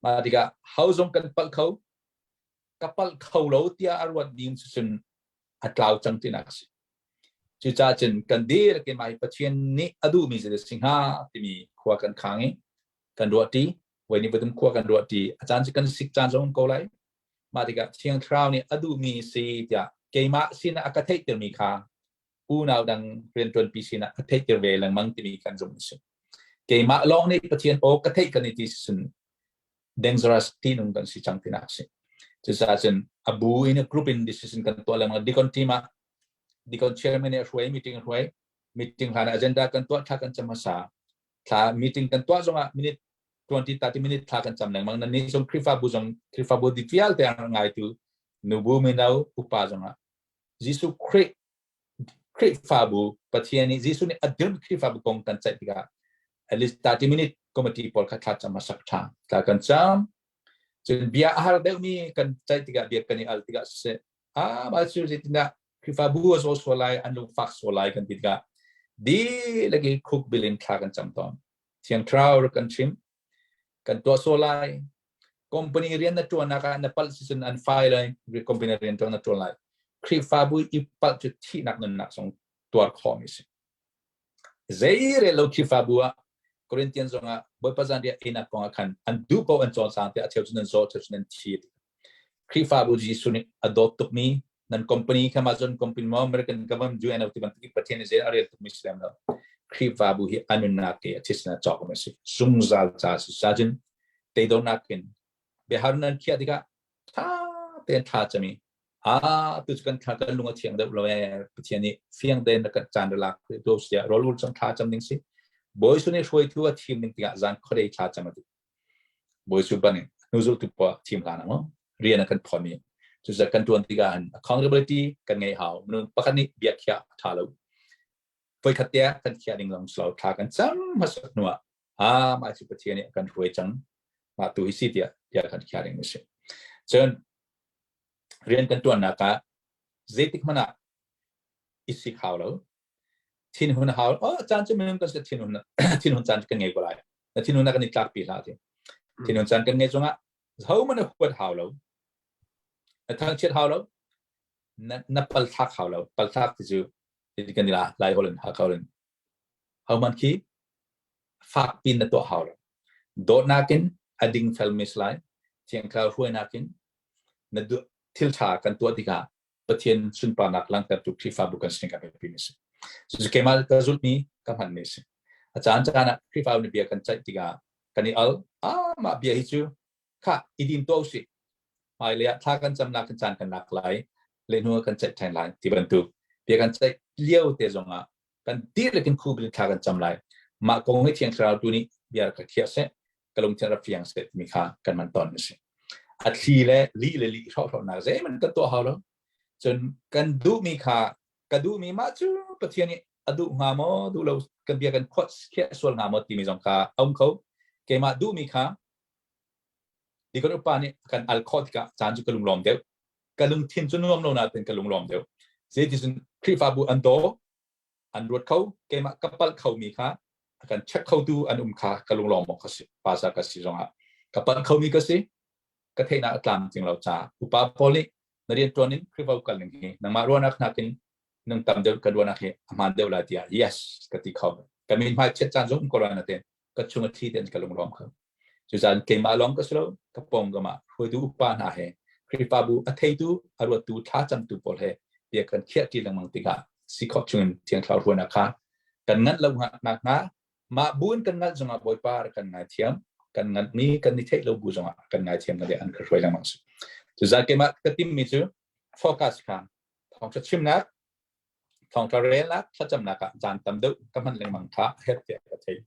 S2: mah tikah ho zong kan palh kho ka palh kho lo tiah a ruat ding cun a tlau cang tinak a si Cucaah cun kan dir keimah hi Pathian nih a duhmi zeidah si hnga timi khua kan khang i kan ruahṭi. Voi nih voitum khua kan ruahṭi. A caan cu kan sik caan zong um ko lai. Mah tikah Thiang Thlarau nih a duhmi si tiah keimah sinah a ka theihtermi kha unau dang rianṭuanpi sinah a theihter ve lengmang timi kan zumh a si. Keimah lawng nih Pathian aw ka theih kan i ti cun dangerous tihnung kan si cang tinak a si. Cucaah cun a bu in a group in decision kan tuah lengmang. Deacon team ah deacon chairman nih a hruai meeting a hruai meeting hlan agenda kan tuah thla kan cam hmasa thla meeting kan tuah zongah minute 20 30 minute thla kan cam lengmang nan nih zong Khrihfabu zong Khrihfabu di vialte ngaitu nubu mino upa zongah Jesuh Khrih Khrihfabu Pathian nih Jesuh nih a dirmi Khrihfabu kong kan ceih tikah at least 30 minute committee pawl kha thla cam hmasak ṭha thla kan cam cun bia a har deuhmi kan ceih tikah bia kan i al tikah siseh ah mah cu zeitindah Khrihfabu a zaw sual lai an lungfak sual lai kan ti tikah dihlak i khuk bil in thla kan cam tawn Thiang Thlarau rak kan chim kan tuah sual lai company rian na ṭuannak ah na palh si cun an fai lai company rian ṭuan na ṭuan lai Khrihfabu i palh cu thihnak nunnak zong tuar khawhmi si. Zei rel lo Khrihfabu ah Corinthian zong ah Bawipa zanriah einak kong ah khan an duh paoh an cawlcang tiah a cheu cu nan zaw, cheu cu nan thi. Khrihfabu Jesuh nih a dawt tukmi nan company kha Amazon company maw American government UNO ti bantuk Pathian nih zei a rel tukmi si lem lo. Khrihfabu hi a nunnak ke a thisen a cawk mi a si. Zungzal ca si. Sajin teidornak in biahar nan khiah tikah tha tein thla cami a tu cu kan thla kan lung a thiang deuh lo ee Pathian nih fiang tein na kan caan ra lak to sia rol ul cang thla cam ding si Bawi su nih hruaitu a thim ding tikah zan khuadei thla cam a ti Bawi su ban in hnuzul tu pa thim hlan ah rian a kan phomi cucu kan tuan tikah han accountability kan ngei hau minung pakhat nih bia khiah a tha lo voikhat te kan khiah ding long slo thla kan cam hmasat hnuah a mah cu Pathian nih a kan hruai cang mah tu hi si tiah bia kan khiah ding a si cun rian kan tuannak ah zeitik hmanh ah i sik hau lo thinhun hau oh caan cu minung kan si thinhun thinhun caan kan ngei ko lai na thinhun kan i tlak pi hlah ti thinhun caan kan ngei zongah hohmanh na huat hau lo na thangchiat hau lo na na palthlak hau lo palthlak ti cu ti kan ila lai holin hakha holin hohmanh khi fak pin na tuah hau lo dawtnak in a ding fel mi si lai thiang thlarau hruainak in na thil ṭha kan tuah tikah Pathian sunparnak langhtertu Khrihfabu kan sin ka biapi mi si. Cucu keimah ka zulhmi ka hmanmi si. A caan caan ah Khrihfabu nih bia kan ceih tikah kan i al ah mah bia hi cu kha i din tuah usih. Hmailei ah thla kan camnak kan caan kan lak lai, le hnu ah kan ceih ṭhan lai ti bantuk bia kan ceih lio te zongah kan dihlak in khup in thla kan cam lai. Mah kong hi Thiang Thlarau tu nih bia ka khiah seh, ka lungthin rak fiang seh timi kha kan man tawn a si. A thli le li le li hrawhhrawhnak zeihmanh kan tuah hau lo. Cun kan duhmi kha ka duhmi mah cu Pathian nih a duh hnga maw duh lo kan bia kan khuat khiah sual hnga maw timi zong kha a um kho. Keimah duhmi kha Tikon upa nih kan al khawh tikah caan cu ka lunglawm deuh. Ka lungthin cu nuam lo nain ka lunglawm deuh. Zeiticun Khrihfabu an daw, an ruat kho, keimah ka palh khomi kha a kan check khotu an um kha ka lunglawm awk ka si. Pastor ka si zongah ka palh khomi ka si. Ka theihnak a tlam ting lo caah upa pawl nih na rian ṭuan in Khrihfabu kal ning hi nangmah ruahnak nakin nung tam deuh ka ruahnak hi a hmaan deuh lai tiah yes ka ti kho. Ka min hmai chiat caan zong um ko lai nain ka chung a thi tein ka lunglawm kho. Cucaah keimah lawng ka si lo, ka pawngkam ah hruaitu upa hna he Khrihfabu a theitu, a ruattu, thlacamtu pawl he bia kan khiahṭi lengmang tikah si khawh chungin Thiang Thlarau hruainak kha kan nganh lo nakhnga mah bu in kan ngalh zongah Bawipa kan ngaithiam, kan nganhmi kan i theih lo bu zongah kan ngaithiam na an ka hruai lengmang si. Cucaah keimah ka timmi cu focus kha thawngṭha chimnak thawngṭha relnak thlacamnak ah caan tam deuh ka hman lengmang kha a herh tiah ka thei.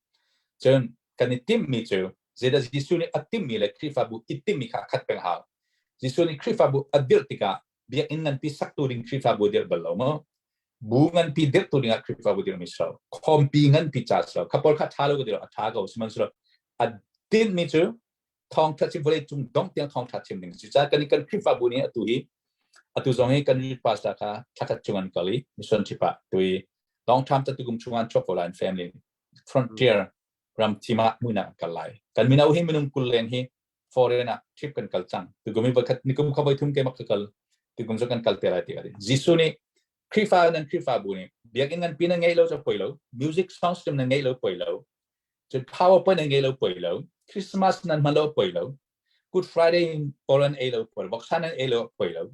S2: Cun kan i timhmi cu zeidah Jesuh nih a timhmi le Khrihfabu i timhmi kha a khat peng hau. Jesuh nih Khrihfabu a dirh tikah biakinn nganpi saktu ding Khrihfabu a dirh bal lo maw? Bu nganpi dirhtu dingah Khrihfabu dirhmi si lo. Khawmpi nganpi ca si lo. Kha pawl kha ṭha lo ka ti lo, a ṭha ko. Sihmanhsehlaw a tinhmi cu thawngṭha chim vawlei cung dong tiang thawngṭha chim ding si. Cucaah kan kan Khrihfabu nih atu hi atu zong hi kan youth pastor kha thlakhat chung an kal i mission trip ah tu i long term ta tukum chung an chuak ko lai family frontier ram thim ah muinak an kal lai. Kan mino hi minung 20 leng hi foreign ah trip kan kal cang. Tukum hi voikhat nikum kha voithum ke mak ka kal tukum cu kan kal te lai ti ka Jesuh nih Khrihfa nan Khrihfabu nih biakinn nganpi nan ngei lo cu poi lo music sound system nan ngei lo poi lo Cun PowerPoint nan ngei lo poi lo, Christmas nan hman lo poi lo, Good Friday pawl nan ei lo poi lo, voksa nan ei lo poi lo,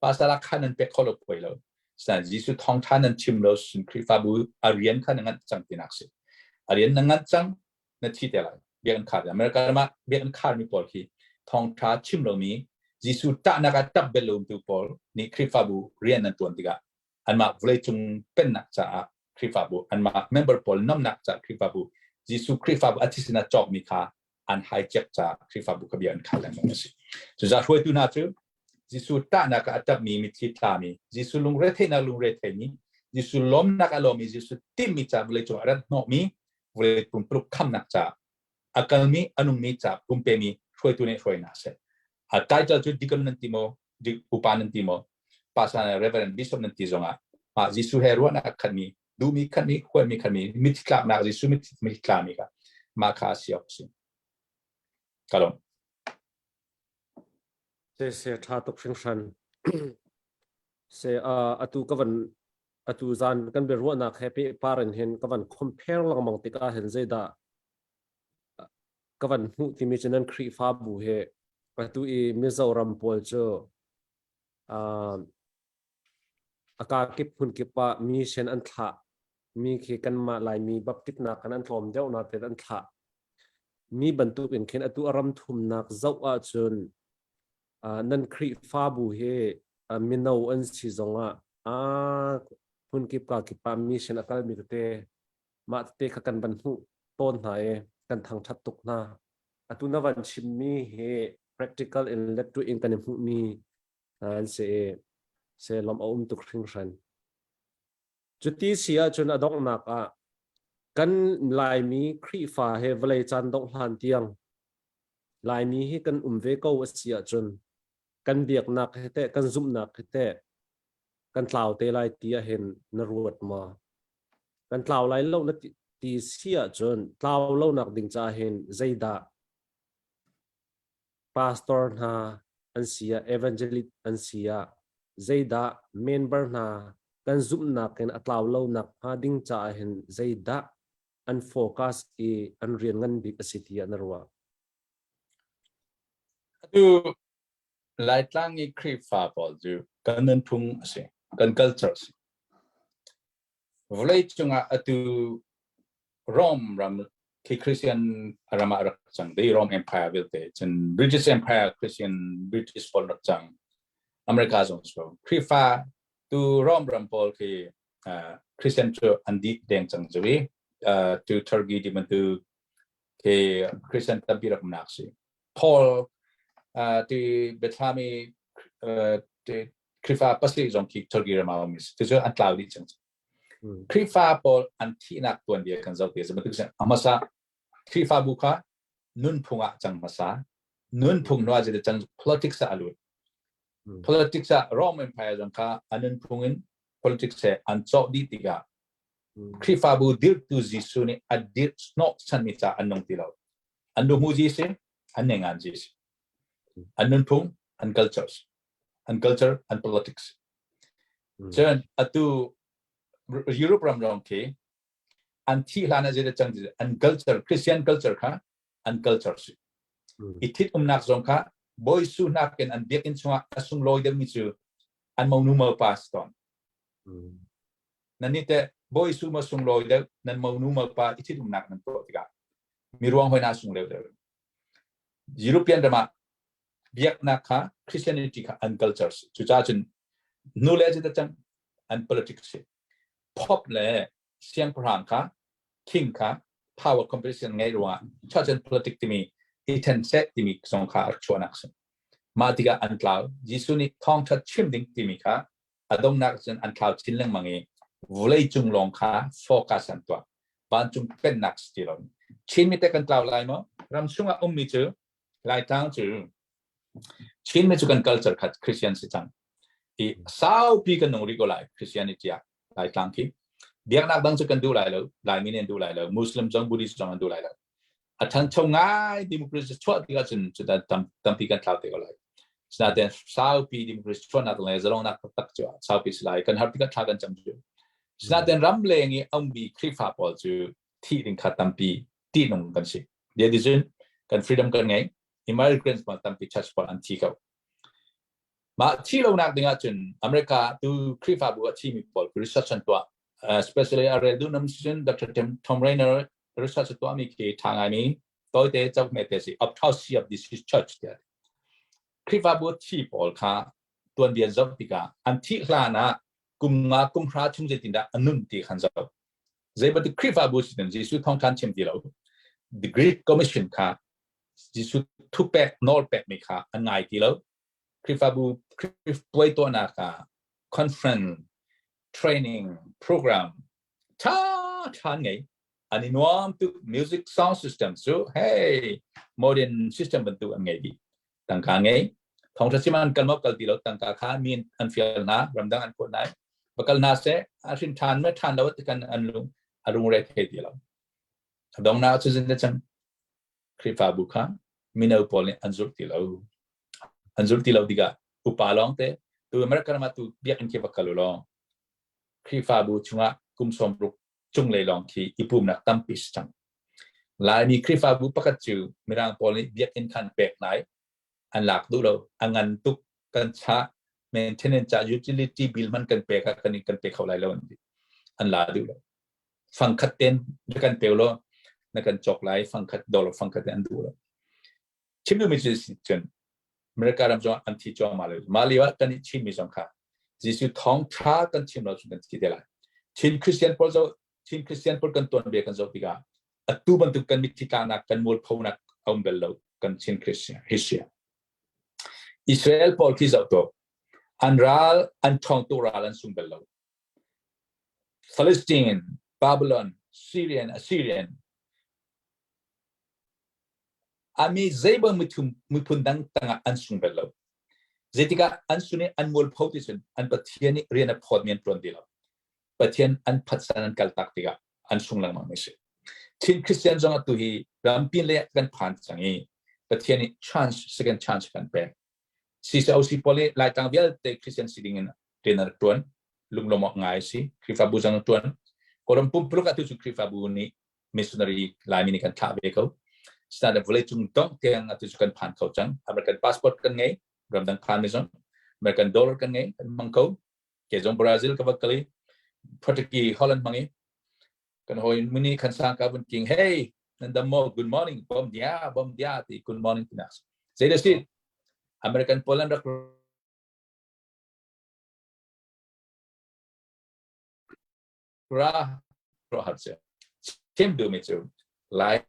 S2: pastor kha nan pek kho lo poi lo. San Jesuh thawngtha nan chim lo sun Khrihfabu a rian kha na nganh cang tinak si. A rian na nganh cang na thi te lai. Biakinn khar America ram ah biakinn khar mi pawl khi thawngtha chim lomi Jesuh ṭahnak ah ṭap bel lo tu pawl nih Khrihfabu rian nan tuan tikah anmah vawleicung pennak caah Khrihfabu anmah member pawl nomnak ca Khrihfabu Jesuh Khrihfabu a thisen a cawkmi kha an hijack ca Khrihfabu kha bia an khal lengmang a si. Cucaah hruaitu hna cu Jesuh ṭahnak ah a ṭapmi mitthli tlami Jesuh lungretheihnak lungretheimi Jesuh lawmnak a lawmmi Jesuh timmi ca vawleicung a rat hnawhmi vawlei pumpuluk khamnak ca a kalmi a nungmi ca pumpemi hruaitu nih hruai hna seh. A title cu deacon nan ti maw upa nan ti maw pastor le reverend bishop nan ti zongah mah Jesuh he ruahnak khatmi duhmi khatmi huatmi khatmi mitthli tlaknak Jesuh mitthli tlami kha mah kha a si awk si ka lawm
S1: Se se tha tuk hringhran se atu ka van Atu zan kan biaruahnak he pehpar in hin ka van compare lengmang tikah hin zeidah ka van hmuh timi cu nan Khrihfabu he atu i Mizoram pawl cu a kakip hmunkip ah mission an thlah mi khi kanmah Laimi baptitnak kan an tlawm deuh nain an thlah mi bantuk in khin atu a ram thumnak zoh ahcun nan Khrihfabu hi mino an si zongah hmunkip kakip ah mission a kalmi tete mah tete kha kan van hmuh tawn hna i kan thangṭhat tuk hna. Atu na van chimmi hi practical in lettu in kan i hmuhmi an si i se lawmh a um tuk hringhran. Cuti si ahcun a donghnak ah kan Laimi Khrihfa he vawlei caan dongh hlan tiang Laimi hi kan um ve ko a si ahcun kan biaknak hi teh kan zumhnak hi teh kan tlau te lai ti ahhin na ruat maw? Kan tlau lai lo na ti si ahcun tlau lonak ding caah hin zeidah pastor hna an si ah evangelist an si ah zeidah member hna kan zumhnak in a tlau lonak hnga ding caah hin zeidah an focus i an rian ngan bik a si tiah na ruah?
S2: Atu Laitlang i Khrihfa pawl cu kan nunphung a si, kan culture a si. Vawlei cungah atu Rome ram khi Christian ram ah rak cang dei Rome Empire vialte cun British Empire Christian British pawl rak cang America zong so Khrihfa tu Rome ram pawl khi Christian cu an dih deng cang cu i tu Turkey ti bantuk khi Christian tampi rak umnak si Paul ti biathlam i ti Khrihfa pasarih zong khi Turkey ram ah um si cu an tlau dih cang. Khrihfa pawl an thihnak tuanbia kan zoh ti a si bantuk a hmasa Khrihfabu kha nunphung ah cang hmasa nunphung hnu ah cang politics ah a lut politics ah Rome Empire zong kha a nunphung in politics he an cawh dih tikah Khrihfabu dirhtu Jesuh nih a dirh hnawhchanmi ca an nung ti lo an luhmuhzi si an nenganzi si an nunphung an culture an culture an politics cun atu Europe ram lawng khi an thih hlan ah zeidah cang an culture Christian culture kha an culture si i thit umnak zong kha bawi su nakin an biakinn chungah a sunglawi deuhmi cu an monu mopa si tawn nan nih teh bawi su ma sunglawi deuh nan monu mopa i thit umnak nan tuah tikah mi ruang hoi na sung deuh deuh European ram ah biaknak kha Christianity kha an culture si cucaah cun nu le cu cang an politics si Pope le siangpahrang kha king kha power competition ngei ruangah church and politics timi i then seh timi zong kha a rak chuahnak si mah tikah an tlau Jesuh nih thawngtha chim ding timi kha a donghnak cun an thlau chin lengmang i vawlei cung lawng kha focus an tuah vancung pennak si ti lo Chinmi te kan tlau lai maw ram chungah ummi cu Laitlang cu Chinmi cu kan culture kha Christian si cang i saupi kan nung rih ko lai Christianity ah Laitlang khi biaknak dang cu kan duh lai lo Laimi nih an duh lai lo Muslim zong Buddhist zong an duh lai lo a ṭhancho ngai democracy chuah tikah cun cutan tam, tampi kan thlau te ko lai sinain saupi democracy chuahnak le zalongnak taktak cu saupi si lai kan har tikah thla kan cam cu sinain ram leng i ummi Khrihfa pawl cu thih ding kha tampi ṭihnung kan si bia ti cun kan freedom kan ngei immigrants pawl tampi church pawl an thi ko mah thi lonak ding ahcun America tu Khrihfabu a thimi pawl research an tuah especially a rel duh nam cun Dr. Tom Rainer research tuahmi khi ṭha ngaimi tawite cauk hmete si autopsy of this church tiah Khrihfabu thi pawl kha tuanbia zoh tikah an thih hlan ah kum nga kum hra chung zeitindah a nun ti khan zoh zei bantuk Khrihfabu si Jesuh thawngṭha chim ti lo the Great Commission kha Jesuh thupek nawl pekmi kha an ngai ti lo Khrihfabu puai tuahnak ah conference training program ṭha ṭha an ngei an i nuam tuk music sound system cu hey modern system bantuk an ngei dih tangka ngei thawngṭha chim an kal maw kal ti lo tangka kha mi an fial hna ramdang an kuat nai va kal hna seh a hrin ṭhan me ṭhan lo tikan an lung a lungre thei ti lo a dongnak cu zin cang Khrihfabu kha mino pawl nih an zulh ti lo an zulh ti lo tikah upa lawng te tu America ram ah tu biakinn khi va kal u law. Khrihfabu chungah kum 60 cunglei lawng khi i pumnak tampi si cang. Laimi Khrihfabu pakhat cu Mirang pawl nih biakinn khan pek lai an lak duh lo. A ngan tuk kan chah maintenance ca utility bill hman kan pek ah kan kan pe kho lai lo an ti. An la duh lo. Fangkhat ten na kan pe lo na kan cawk lai fangkhat dollar fangkhat an duh lo. Chim duhmi cu cun America ram zong an thi cuahmah lo. Mah lio ah kan i Chinmi zong kha Jesuh thawngṭha kan chim lo cun kan thi te lai. Chin Christian pawl zoh Chin Christian pawl kan tuanbia kan zoh tikah atu bantuk kan mitthli tlaknak kan mualphonak a um bel lo kan Chin Christian history. Israel pawl khi zoh tuk an ral an ṭhawng tuk ral an sung bel lo. Palestine, Babylon, Syrian, Assyrian A mi zeibang miphun dang tangah an sung bal lo. Zeitikah an sun i an mualpho ti cun an Pathian nih rian a phawtmi an ṭuan ti lo. Pathian an phatsan an kaltak tikah an sung lengmang mi si. Chin Christian zong atu hi rampi le kan phan cang i Pathian nih chance second chance kan pek. CCOC pawl nih Laitlang vialte Christian si ding in rian an ṭuan. Lunglawm awk ngai si. Khrihfabu zong an ṭuan. Kawlram pumpuluk atu cu Khrihfabu nih missionary Laimi nih kan thlah ve ko. Sinain vawleicung dongh tiang atu cu kan phan kho cang. American passport kan ngei, ramdang phan mi zong American dollar kan ngei, kan hmang ko. Ke zong Brazil ka va kal i Portuguese Holland hmang i kan hawi muni khan sang ka vun king hey nan dam maw good morning bom dia bom dia ti good morning tinak zei da si American Poland rak ra ro har che chim duhmi cu lai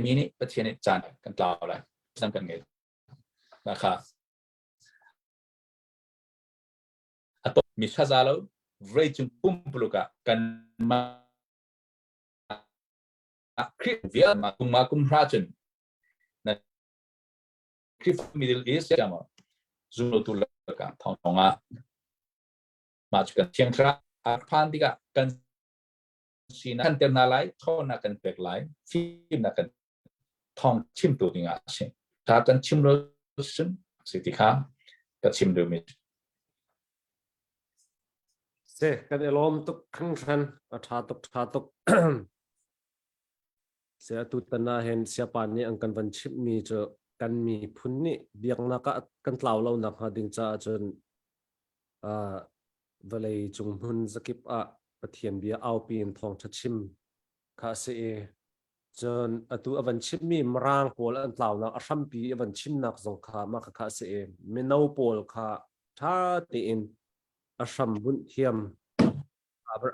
S2: mi nih Pathian nih caan kan tlau lai caan kan ngei na kha a to mi thaza lo vei cung pumpuluk ah kan ma Khrih vial ma kum ma kum hra cun na Khrihfa Middle East ma zumlotu lakah thawng ah mah cu kan thiang thlarau a phan tikah kan sinak kan ter hna lai ṭhawnnak kan pek lai fimnak kan thawng chimtu dingah a si tha kan chim lo cun si ti kha ka chim duhmi
S1: Se kan i lawm tuk hringhran a ṭha tuk ṭha tuk Se atu tan ah hin siapa nih an kan van chimhmi cu kan miphun nih biaknak ah kan tlau lo nakhnga ding caah cun uh, vawlei cung hmun zakip ah Pathian bia aupi in thawngṭha chim kha a si i cun atu a van chimmi Mirang pawl an tlaunak a hrampi a van chimnak zong kha mah kha a si i mino pawl kha ṭha tein a hram bunh thiam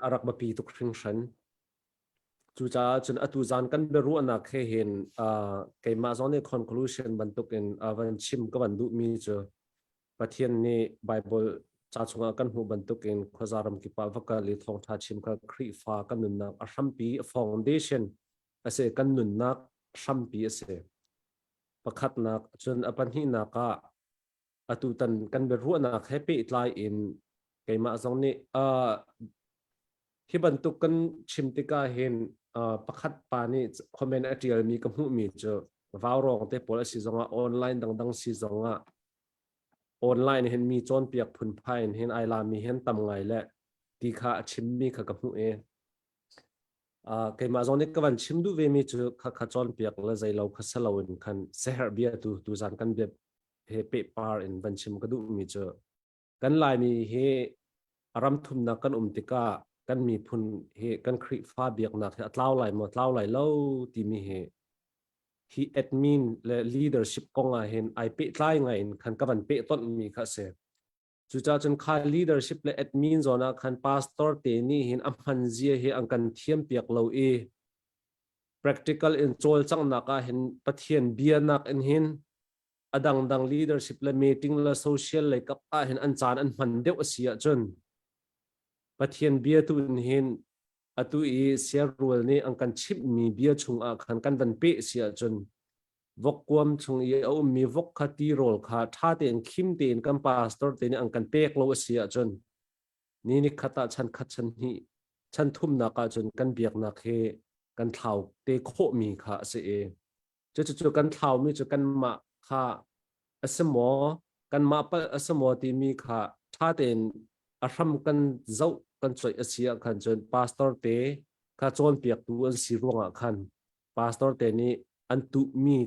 S1: a rak biapi tuk hringhran. Cucaah cun atu zan kan biaruahnak he hin uh, keimah zong nih conclusion bantukin uh, van chim ka van duhmi cu Pathian nih Bible ca chungah kan hmuh bantukin khuaza ram kip ah va kal i thawngṭha chim kha Khrihfa kan nunnak a hrampi a foundation a si kan nunnak hrampi a si. Pakhatnak cun a pahnihnak ah atutan kan biaruahnak he pehtlai in keimah zong nih uh, hi bantuk kan chim tikah hin uh, pakhat pa nih comment a ṭialmi ka hmuhmi cu vaurawng te pawl a si zongah online dangdang si zongah online hin mi cawnpiak phunphai in hin ai lami hin tam ngai le ti kha a chimmi kha ka hmuh i uh, keimah zong nih ka van chim duh ve mi cu kha kha cawnpiak le zeilo kha salo in khan seherh bia tu tu zan kan bia he pehpar in van chim ka duhmi cu kan Laimi hi ram thumnak kan um tikah kan miphun hi kan Khrihfa biaknak hi a tlau lai maw tlau lai lo timi hi hi admin le leadership kong ah hin ai pehtlai ngai in khan ka van pehtonh mi kha a si. Cucaah cun kha leadership le admin zawn ah khan pastor te nih hin a hman zia hi an kan thiam piak lo i practical in cawlcanghnak ah hin Pathian bianak in hin a dangdang leadership le meeting le social lei kap ah hin an caan an hman deuh a si ahcun Pathian bia tu in hin atu i siarrual nih an kan chimhmi bia chungah khan kan van peh si ahcun vokkuam chung i a ummi vok kha tirawl kha ṭha tein khim tein kan pastor te nih an kan pek lo a si ahcun ni ni khat ah chan khat chan hnih chan thumnak ahcun kan biaknak hi kan thlau te khawhmi kha a si i Cucu kan thlaumi cu kanmah kha a si maw? Kanmah palh a si maw timi kha ṭha tein a hram kan zoh kan coih a si ah khan cun pastor te kha cawnpiaktu an si ruangah khan pastor te nih an tuhmi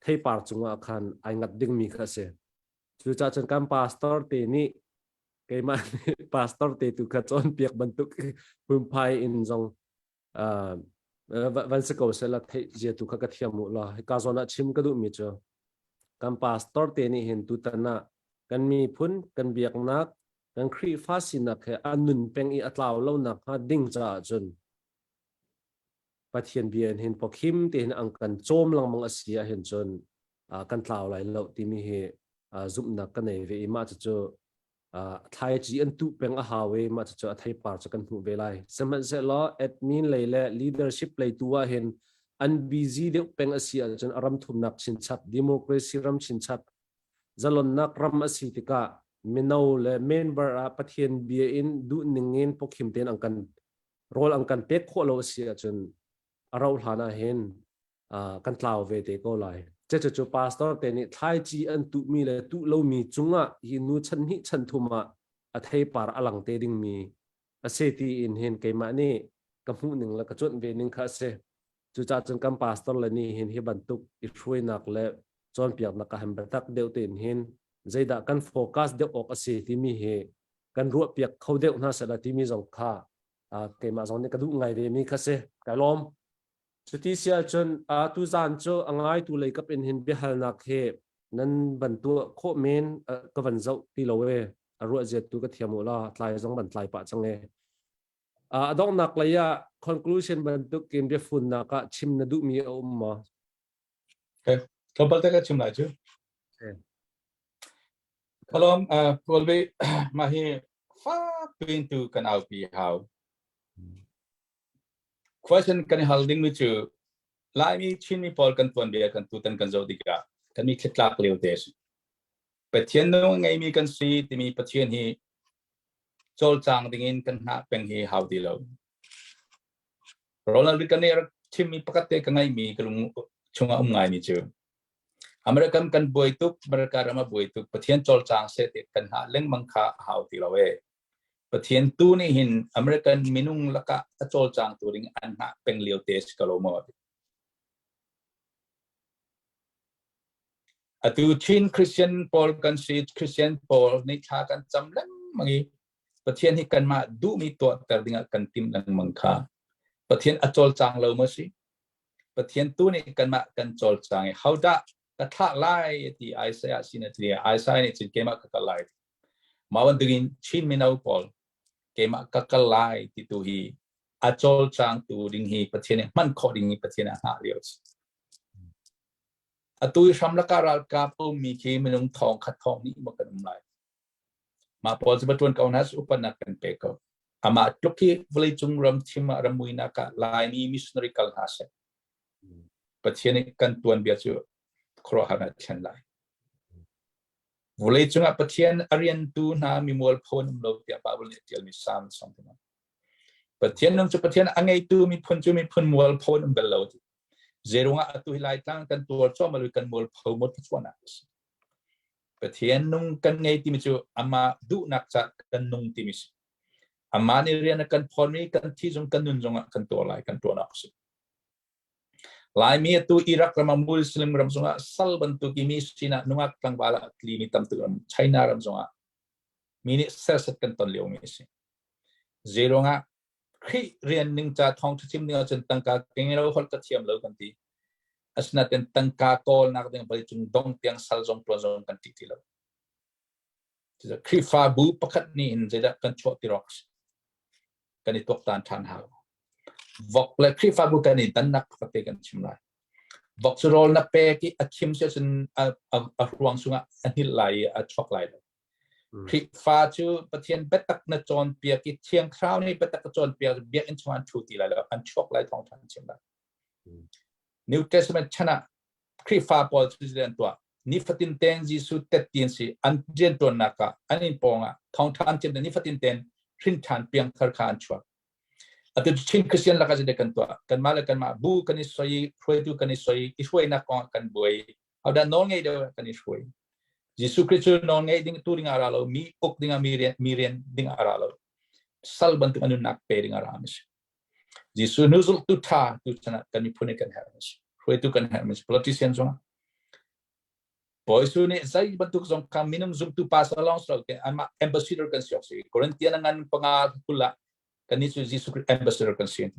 S1: theipar cungah khan ai ngat dingmi kha a si. Cucaah cun kan pastor te nih keimah nih pastor te tu kha cawnpiak bantuk phunphai in zong van si ko seh la theih zia tu kha ka thiam mu la. Hika zawn ah chim ka duhmi cu kan pastor te nih hin tutan ah kan miphun kan biaknak kan Khrihfa sinak he a nun peng i a tlau lo nak hnga ding caah cun Pathian bia in hin pawkhim te hin ang kan cawm lengmang a si ah hin cun kan tlau lai lo timi hi zumhnak ka nei ve i mah cucu thlaici an tuh peng a hau i mah cucu a theipar cu kan hmuh ve lai. Sihmanhsehlaw admin lei le leadership lei tu ah hin an busy deuh peng a si ahcun a ram thumnak chinchap democracy ram chinchap zalonnak ram a si tikah mino le member ah Pathian bia in duh ning in pawkhim tein an kan rawl an kan pek khawh lo a si ahcun a rauh hlan ah hin kan tlau ve te ko lai. Cucu pastor te nih thlaici an tuhmi le tuh lomi cungah hi nu chan hnih chan thum ah a theipar a lang te dingmi a si ti in hin keimah nih ka hmuh ning le ka cuanh ve ning kha a si. Cucaah cun kan pastor le nih hin hi bantuk i hruainak le cawnpiaknak ka han biatak deuh tein hin zeidah kan focus deuh awk a si timi hi kan ruahpiak kho deuh hna sehla timi zong kha keimah zong nih ka duh ngai ve mi kha si. Kai lawm. Cuti si ahcun tuzaan cu a ngaitu lei kap in hin biahalnak hi nan van tuah khawh men ka van zoh ti lo e. A ruah ziat tu ka thiam u la tlai zong van tlai pah cang e. A donghnak lei ah conclusion bantuk in biafunnak ah chim na duhmi a um maw?
S2: Okay. Tlawmpal te ka chim lai cu. Kalom Paul mah hi fak piin tu kan aupi hau. Question kan i hal dingmi cu Laimi Chinmi pawl kan tuanbia kan tutan kan zoh tikah kan i thlitlak lio te a si. Pathian nung a ngeimi kan si timi Pathian hi cawlcang dingin kan hngah peng hi hau ti lo. Ronald Reagan nih a rak chimmi pakhat te ka ngaihmi ka lung chungah um ngaimi cu American kan buai tuk, America ram a buai tuk, Pathian cawlcang seh ti kan hngah lengmang kha a hau ti lo ee. Pathian tu nih hin American minung lakah a cawlcangtu ding an hngah peng lio te si ko lo maw? Atu Chin Christian pawl kan si, Christian pawl nih thla kan cam lengmang i Pathian hi kanmah duhmi tuahter dingah kan tim lengmang kha. Pathian a cawlcang lo maw si? Pathian tu nih kanmah kan cawlcang i hodah ka thlah lai ti Isaiah sin a ti. Isaiah nih cun keimah ka kal lai. Mah bantukin Chin mino pawl keimah ka kal lai ti tu hi a cawlcangtu ding hi Pathian nih hman khawh ding hi Pathian a hngah lio a si. Atu i hramlak ah ralkap a ummi khi minung thong khat thong hnih maw kan um lai. Mah pawl cu va ṭuan ko hna seh upatnak kan pe ko. Amah tluk hi vawleicung ram thim ah rammuinak ah Laimi missionary kal hna seh. Pathian nih kan tuanbia cu khuaruahhar ah a thlen lai. Vawleicung ah Pathian a riantu hna mi mualpho an um lo tiah Baibal nih a ṭialmi Psalm song Pathian nung cu Pathian a ngeitu miphun cu miphun mualpho an um bal lo ti. Zeirungah atu hi Laitlang kan tuar cuahmah lo kan mualpho maw thluachuahnak a si. Pathian nung kan ngei timi cu amah duhnak ca kan nung timi si. Amah nih rian a kan phawn i kan thi zong kan nun zongah kan tuah lai kan tuah awk a si. Laimi atu Iraq ram ah Muslim ram zongah sal bantuk i mi sinah nungak tlangval ah tlimi tamtuk ram China ram zongah mi nih serset kan ton liomi a si. Zeiruangah Khrih rian ning ca thawngṭha chim ding ahcun tangka ka ngei lo holh ka thiam lo kan ti. Asinain tangka kawlnak ding vawleicung dong tiang sal zong ṭuan zong kan ṭih ti lo. Khrihfabu pakhat nih hin zeidah kan chuah ti rawk a si. Kan i tuaktan ṭhan hau. Vok le Khrihfabu kan i dannak pakhat te kan chim lai. Vok cu rawl na pek i a khim si ahcun a, a, a hruang chungah a hngilh lai i a chuak lai lo. Khrihfa cu Pathian biatak na cawnpiak i Thiang Thlarau nih biatak a cawnpiak biakinn chungah an ṭhu ti lai lo, an chuak lai thawngṭha an chim lai. New Testament chan ah Khrihfa pawl cu zeidah an tuah? Nifatin tein Jesuh tette an si, an rianṭuannak ah, an inn pawng ah thawngṭha an chim nifatin tein hrinṭhan piangthar kha an chuak. Atu Chin Christian lakah zeidah kan tuah? Kanmah le kanmah bu kan i soi, hruaitu kan i soi, i hruainak kong ah kan buai. Hodah nawl ngei deuh kan i hruai. Jesuh Khrih cu nawl ngei ding tu ding ah ra lo, mi uk ding ah mi rian ding ah ra lo. Sal bantuk a nunnak pe ding ah ra mi si. Jesuh nu zultu tha tu chan ah kan miphun kan herh mi si. Hruaitu kan herh mi si. Politician zong Bawi Su nih zei bantuk zong kha minung zumtu pastor lawng si lo ke anmah ambassador kan si awk si. Corinthian ngan panga kul ah kannih cu Jesuh Khrih ambassador kan si.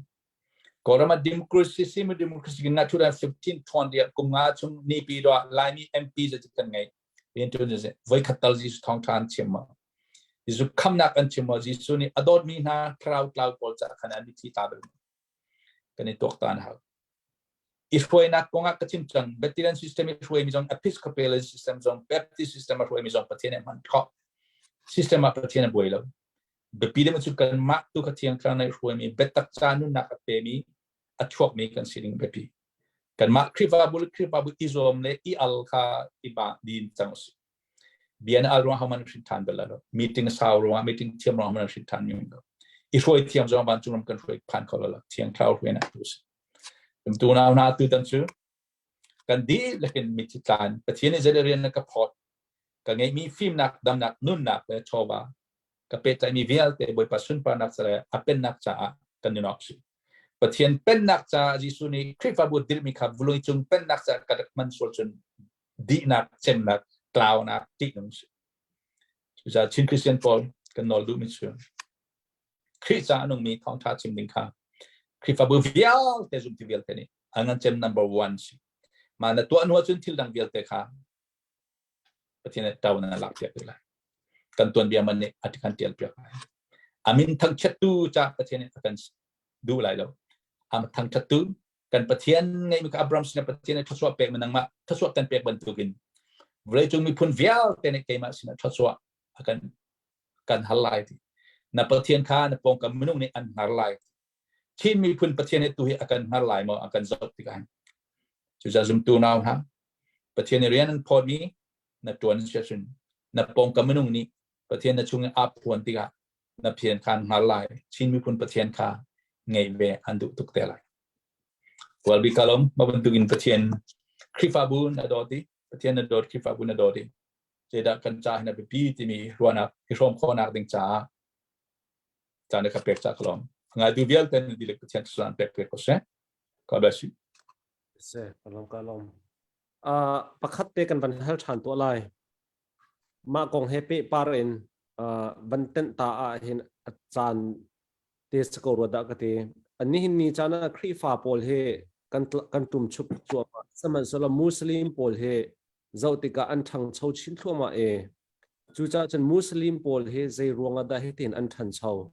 S2: Kawlram ah democracy sim democracy na 2015 ṭhawn dia kum nga chung nipi do Laimi MP zat kan ngei. Rian ṭuan zat voi khat tal Jesuh thawngṭha an chim ma. Jesuh khamnak an chim ma. Jesuh nih a dawtmi hna thlarau tlau pawl ca khan an thi ta bal. Kan i tuaktan hau. I hruainak kongah ka chim cang. Vatican system i hruaimi zong Episcopal system zong Baptist system a hruaimi zong Pathian nih hman khawh. System ah Pathian a buai lo. Biapi deuh cu kanmah tu kha Thiang Thlarau nih hruaimi biatak ca nunnak a pemi a chuakmi kan si ding biapi. Kanmah Khrihfabu le Khrihfabu i zuam le i al kha i ba din cang usih. Bia na al ruang homan hrin than bal lo. Meeting sau ruang meeting thiam ruang homan hrin than mi lo. I hruai thiam zong vancung ram kan hruai phan kho lo. Thiang Thlarau hruainak tu si. Tu nau na tu tan cu kan dihlak in mithi tlan Pathian nih zei rian na ka phawt ka ngeihmi fimnak damnak nunnak le chawva ka pehtlaihmi vialte Bawipa sunparnak ca le a pennak caah kan nun awk si. Pathian pennak caah Jesuh nih Khrihfabu dirhmi kha vulei cung pennak caah ka rak hman sual cun dihnak, cemnak, tlaunak, ṭihnung si. Cucaah Chin Christian pawl kan nawl duhmi cu Khrih caah a nungmi thawngṭha chim ding kha Khrihfabu vialte zumtu vialte nih an ngan cem number one si. Mah na tuah hnu ahcun thil dang vialte kha Pathian nih ṭo na lak piak te lai. Kan tuanbia man nih a kan ṭial piak lai. A min thangchiattu ca Pathian nih a kan duh lai lo. A thangṭhattu kan Pathian ngeihmi kha Abraham sinah Pathian nih thluachuah pek mi nangmah thluachuah kan pek bantukin vawleicung miphun vialte nih keimah sinah thluachuah a kan kan hal lai ti. Na Pathian kha na pawngkam minung nih an hngar lai. Chin miphun Pathian nih tu hi a kan hngar lai maw a kan zoh tikah hin. Cucaah zumtu nau hna Pathian nih rian an phawtmi na ṭuan si ahcun na pawngkam minung nih Pathian na chung i aa phuan tikah na Pathian kha an hngar lai. Chin miphun Pathian kha ngeih ve an duh tuk te lai. Well, bi kalom ma bantukin Pathian Khrihfabu na dawt i Pathian na dawt Khrihfabu na dawt i zeidah kan ca hin a biapi timi ruahnak i hrawm khawhnak ding caah caan na ka pek ca ka lawm. Ngaitu vialte na dihlak Pathian thluachuah pek pek ko seh. God bless you.
S1: Se, ka lawm ka lawm. Pakhat te kan van hal ṭhan tuah lai. Mah kong he pehpar in van tenh ta ah hin a caan te si ko rua dah ka ti. Nihin ni caan ah Khrihfa pawl hi kan kan ṭum chuk cuahmah. Sihmanhsehlaw Muslim pawl hi zoh tikah an ṭhangcho chin thluahmah i cucaah cun Muslim pawl hi zei ruangah dah hitin an ṭhancho?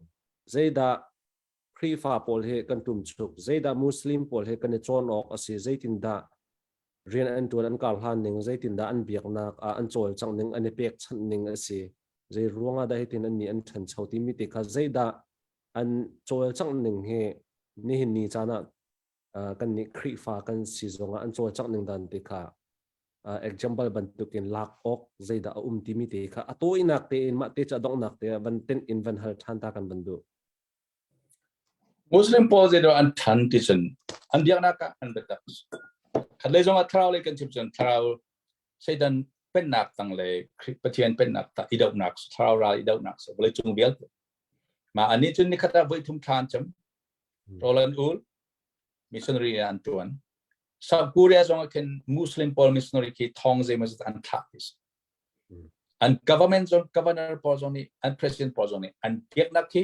S1: Zeidah Khrihfa pawl hi kan ṭumchuk? Zeidah Muslim pawl hi kan i cawn awk a si? Zeitindah rian an ṭuan an karhlan ning? Zeitindah an biaknak ah an cawlcangh ning, an i pekchanh ning a si? Zei ruangah dah hitin annih an ṭhancho timi te kha zeidah an cawlcangh ning hi nihin ni caan ah kannih Khrihfa kan si zongah an cawlcangh ning dan te kha example bantukin lak awk zeidah a um timi te kha a tawinak tein mah te cu a donghnak te ah van tenh in van hal ṭhan ta kan van duh.
S2: Muslim pawl zeidah an ṭhan ti cun an biaknak ah an biatak. Khatlei zongah thlarau lei kan chim cun thlarau Satan pennak tang le Pathian pennak ta i dohnak thlarau ral i dohnak si vawleicung vialte. Mah anih cun nikhat ah voi thum thla an cam. Rawl an ul, missionary an ṭuan. South Korea zong ah khin Muslim pawl missionary khi thong zeimawzat an thlah ti si. An government zong governor pawl zong nih an president pawl zong nih an biaknak khi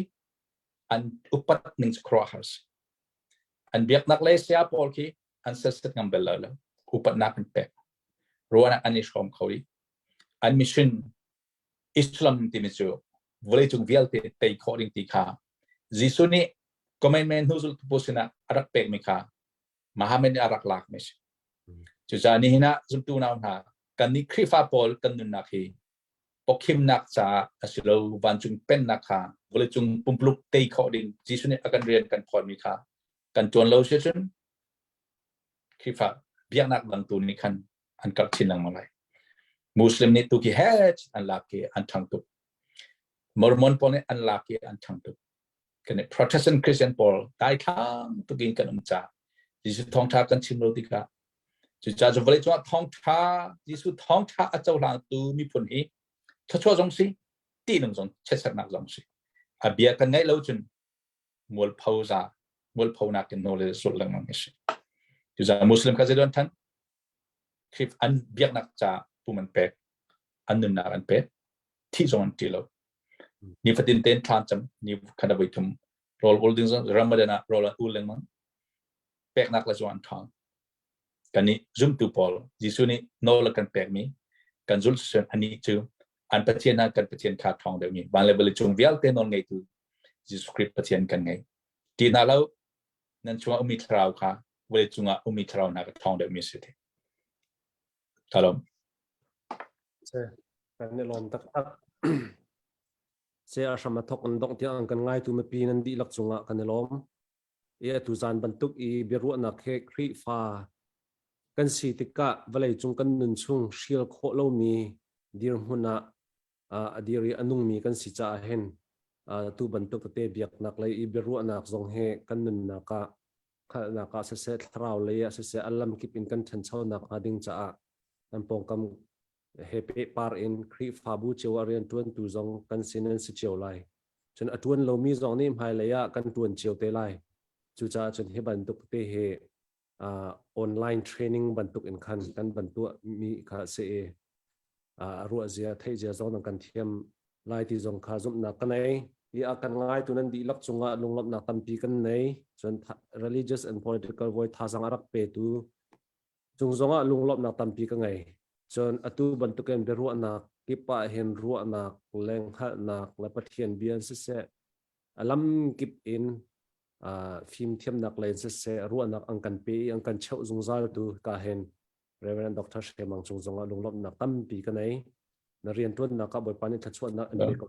S2: an upat ning cu khuaruahhar si. An biaknak le saya pawl khi an sersiat ngam bel lo lo. Upatnak an pek. Ruahnak an i hrawm kho i an mission Islam timi cu vawleicung vialte tei khawh ding ti kha Jesuh nih commandment hnu zultu pawl sinah a rak pekmi kha Muhammad nih a rak lakmi si. Cucaah nihin ah zumtu nau hna kannih Khrihfa pawl kan nunnak hi pawkhimnak caah a si lo vancung pennak kha vawleicung pumpuluk tei khawh ding Jesuh nih a kan rian kan phawtmi kha kan ṭuan lo si cun Khrihfa biaknak dang tu nih khan an karh chin lengmang lai. Muslim nih tu khi hech an lak i an ṭhang tuk. Mormon pawl nih an lak i an ṭhang tuk. Kan Protestant Christian pawl daithlang tukin kan um ca. Jesuh thawngṭha kan chim lo tikah. Cucaah cu vawlei cungah thawngṭha Jesuh thawngṭha a cohlangtu miphun hi thluachuah zong si, tihnung zong chiatserhnak zong si. A bia kan ngaih lo cun mualpho za mualphonak in nawl le zulh lengmang a si. Cucaah Muslim kha zeidah an than? Khrih an biaknak ca pum an pek, an nunnak an pek, thih zong an ṭih lo. Nifatin tein thla cam, ni khat a voi thum rawl ul ding zong Ramadan ah rawl an ul lengmang. Peknak le zong an ṭhawng. Kannih zumtu pawl Jesuh nih nawl a kan pekmi kan zulh cun anih cu an Pathian ah kan Pathian kha ṭhawng deuhmi van le vawlei cung vialte nawl ngeitu Jesuh Khrih Pathian kan ngei. Ti hna lo nan chungah ummi thlarau kha vawlei cungah ummi thlarau hna ka ṭhawng deuhmi a si ti. Ka lawm.
S1: Kan i lawm taktak. Se a hram a thok an dongh tiang kan ngaitu mipi nan dihlak cungah kan i lawm. I atu zan bantuk i biaruahnak he Khrihfa kan si tikah vawleicung kan nun chung hrial khawh lomi dirhmun ah a dir i a nungmi kan si caah hin tu bantuk tete biaknak lei i biaruahnak zong hi kan nunnak ah hngalhnak ah siseh thlarau lei ah siseh a lamkip in kan ṭhanchonak hnga ding caah kan pawngkam he pehpar in Khrihfabu cio ah rianṭuantu zong kan sin an si cio lai. Cun a ṭuan lomi zong nih hmailei ah kan ṭuan cio te lai. Cucaah cun hi bantuk te hi uh, online training bantuk in khan kan ban tuah mi kha si i uh, ruah zia theih zia zong kan thiam lai ti zong kha zumhnak ka nei. I a kan ngai tu nan dihlak cungah lunglawmhnak tampi kan nei. Cun religious and political voi thazang a rak petu cung zongah lunglawmhnak tampi ka ngei. Cun atu bantukin biaruahnak kip ah hin ruahnak le hngalhnak le Pathian bia in siseh, a lam kip in uh, fimthiamnak lei in siseh, ruahnak an kan pe i an kan cheuh zungzal tu ka hin Reverend Dr. Hre Mang cung zongah lunglawmhnak tampi ka nei. Na riantuannak ah Bawipa nih thluachuahnak an pe ko.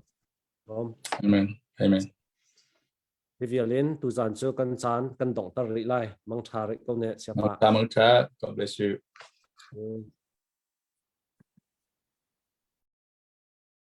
S2: Amen. Amen.
S1: Hi vial in tuzan cu kan caan kan donghter rih lai. Mangṭha rih ko ne siapa.
S2: Mangṭha, God bless you.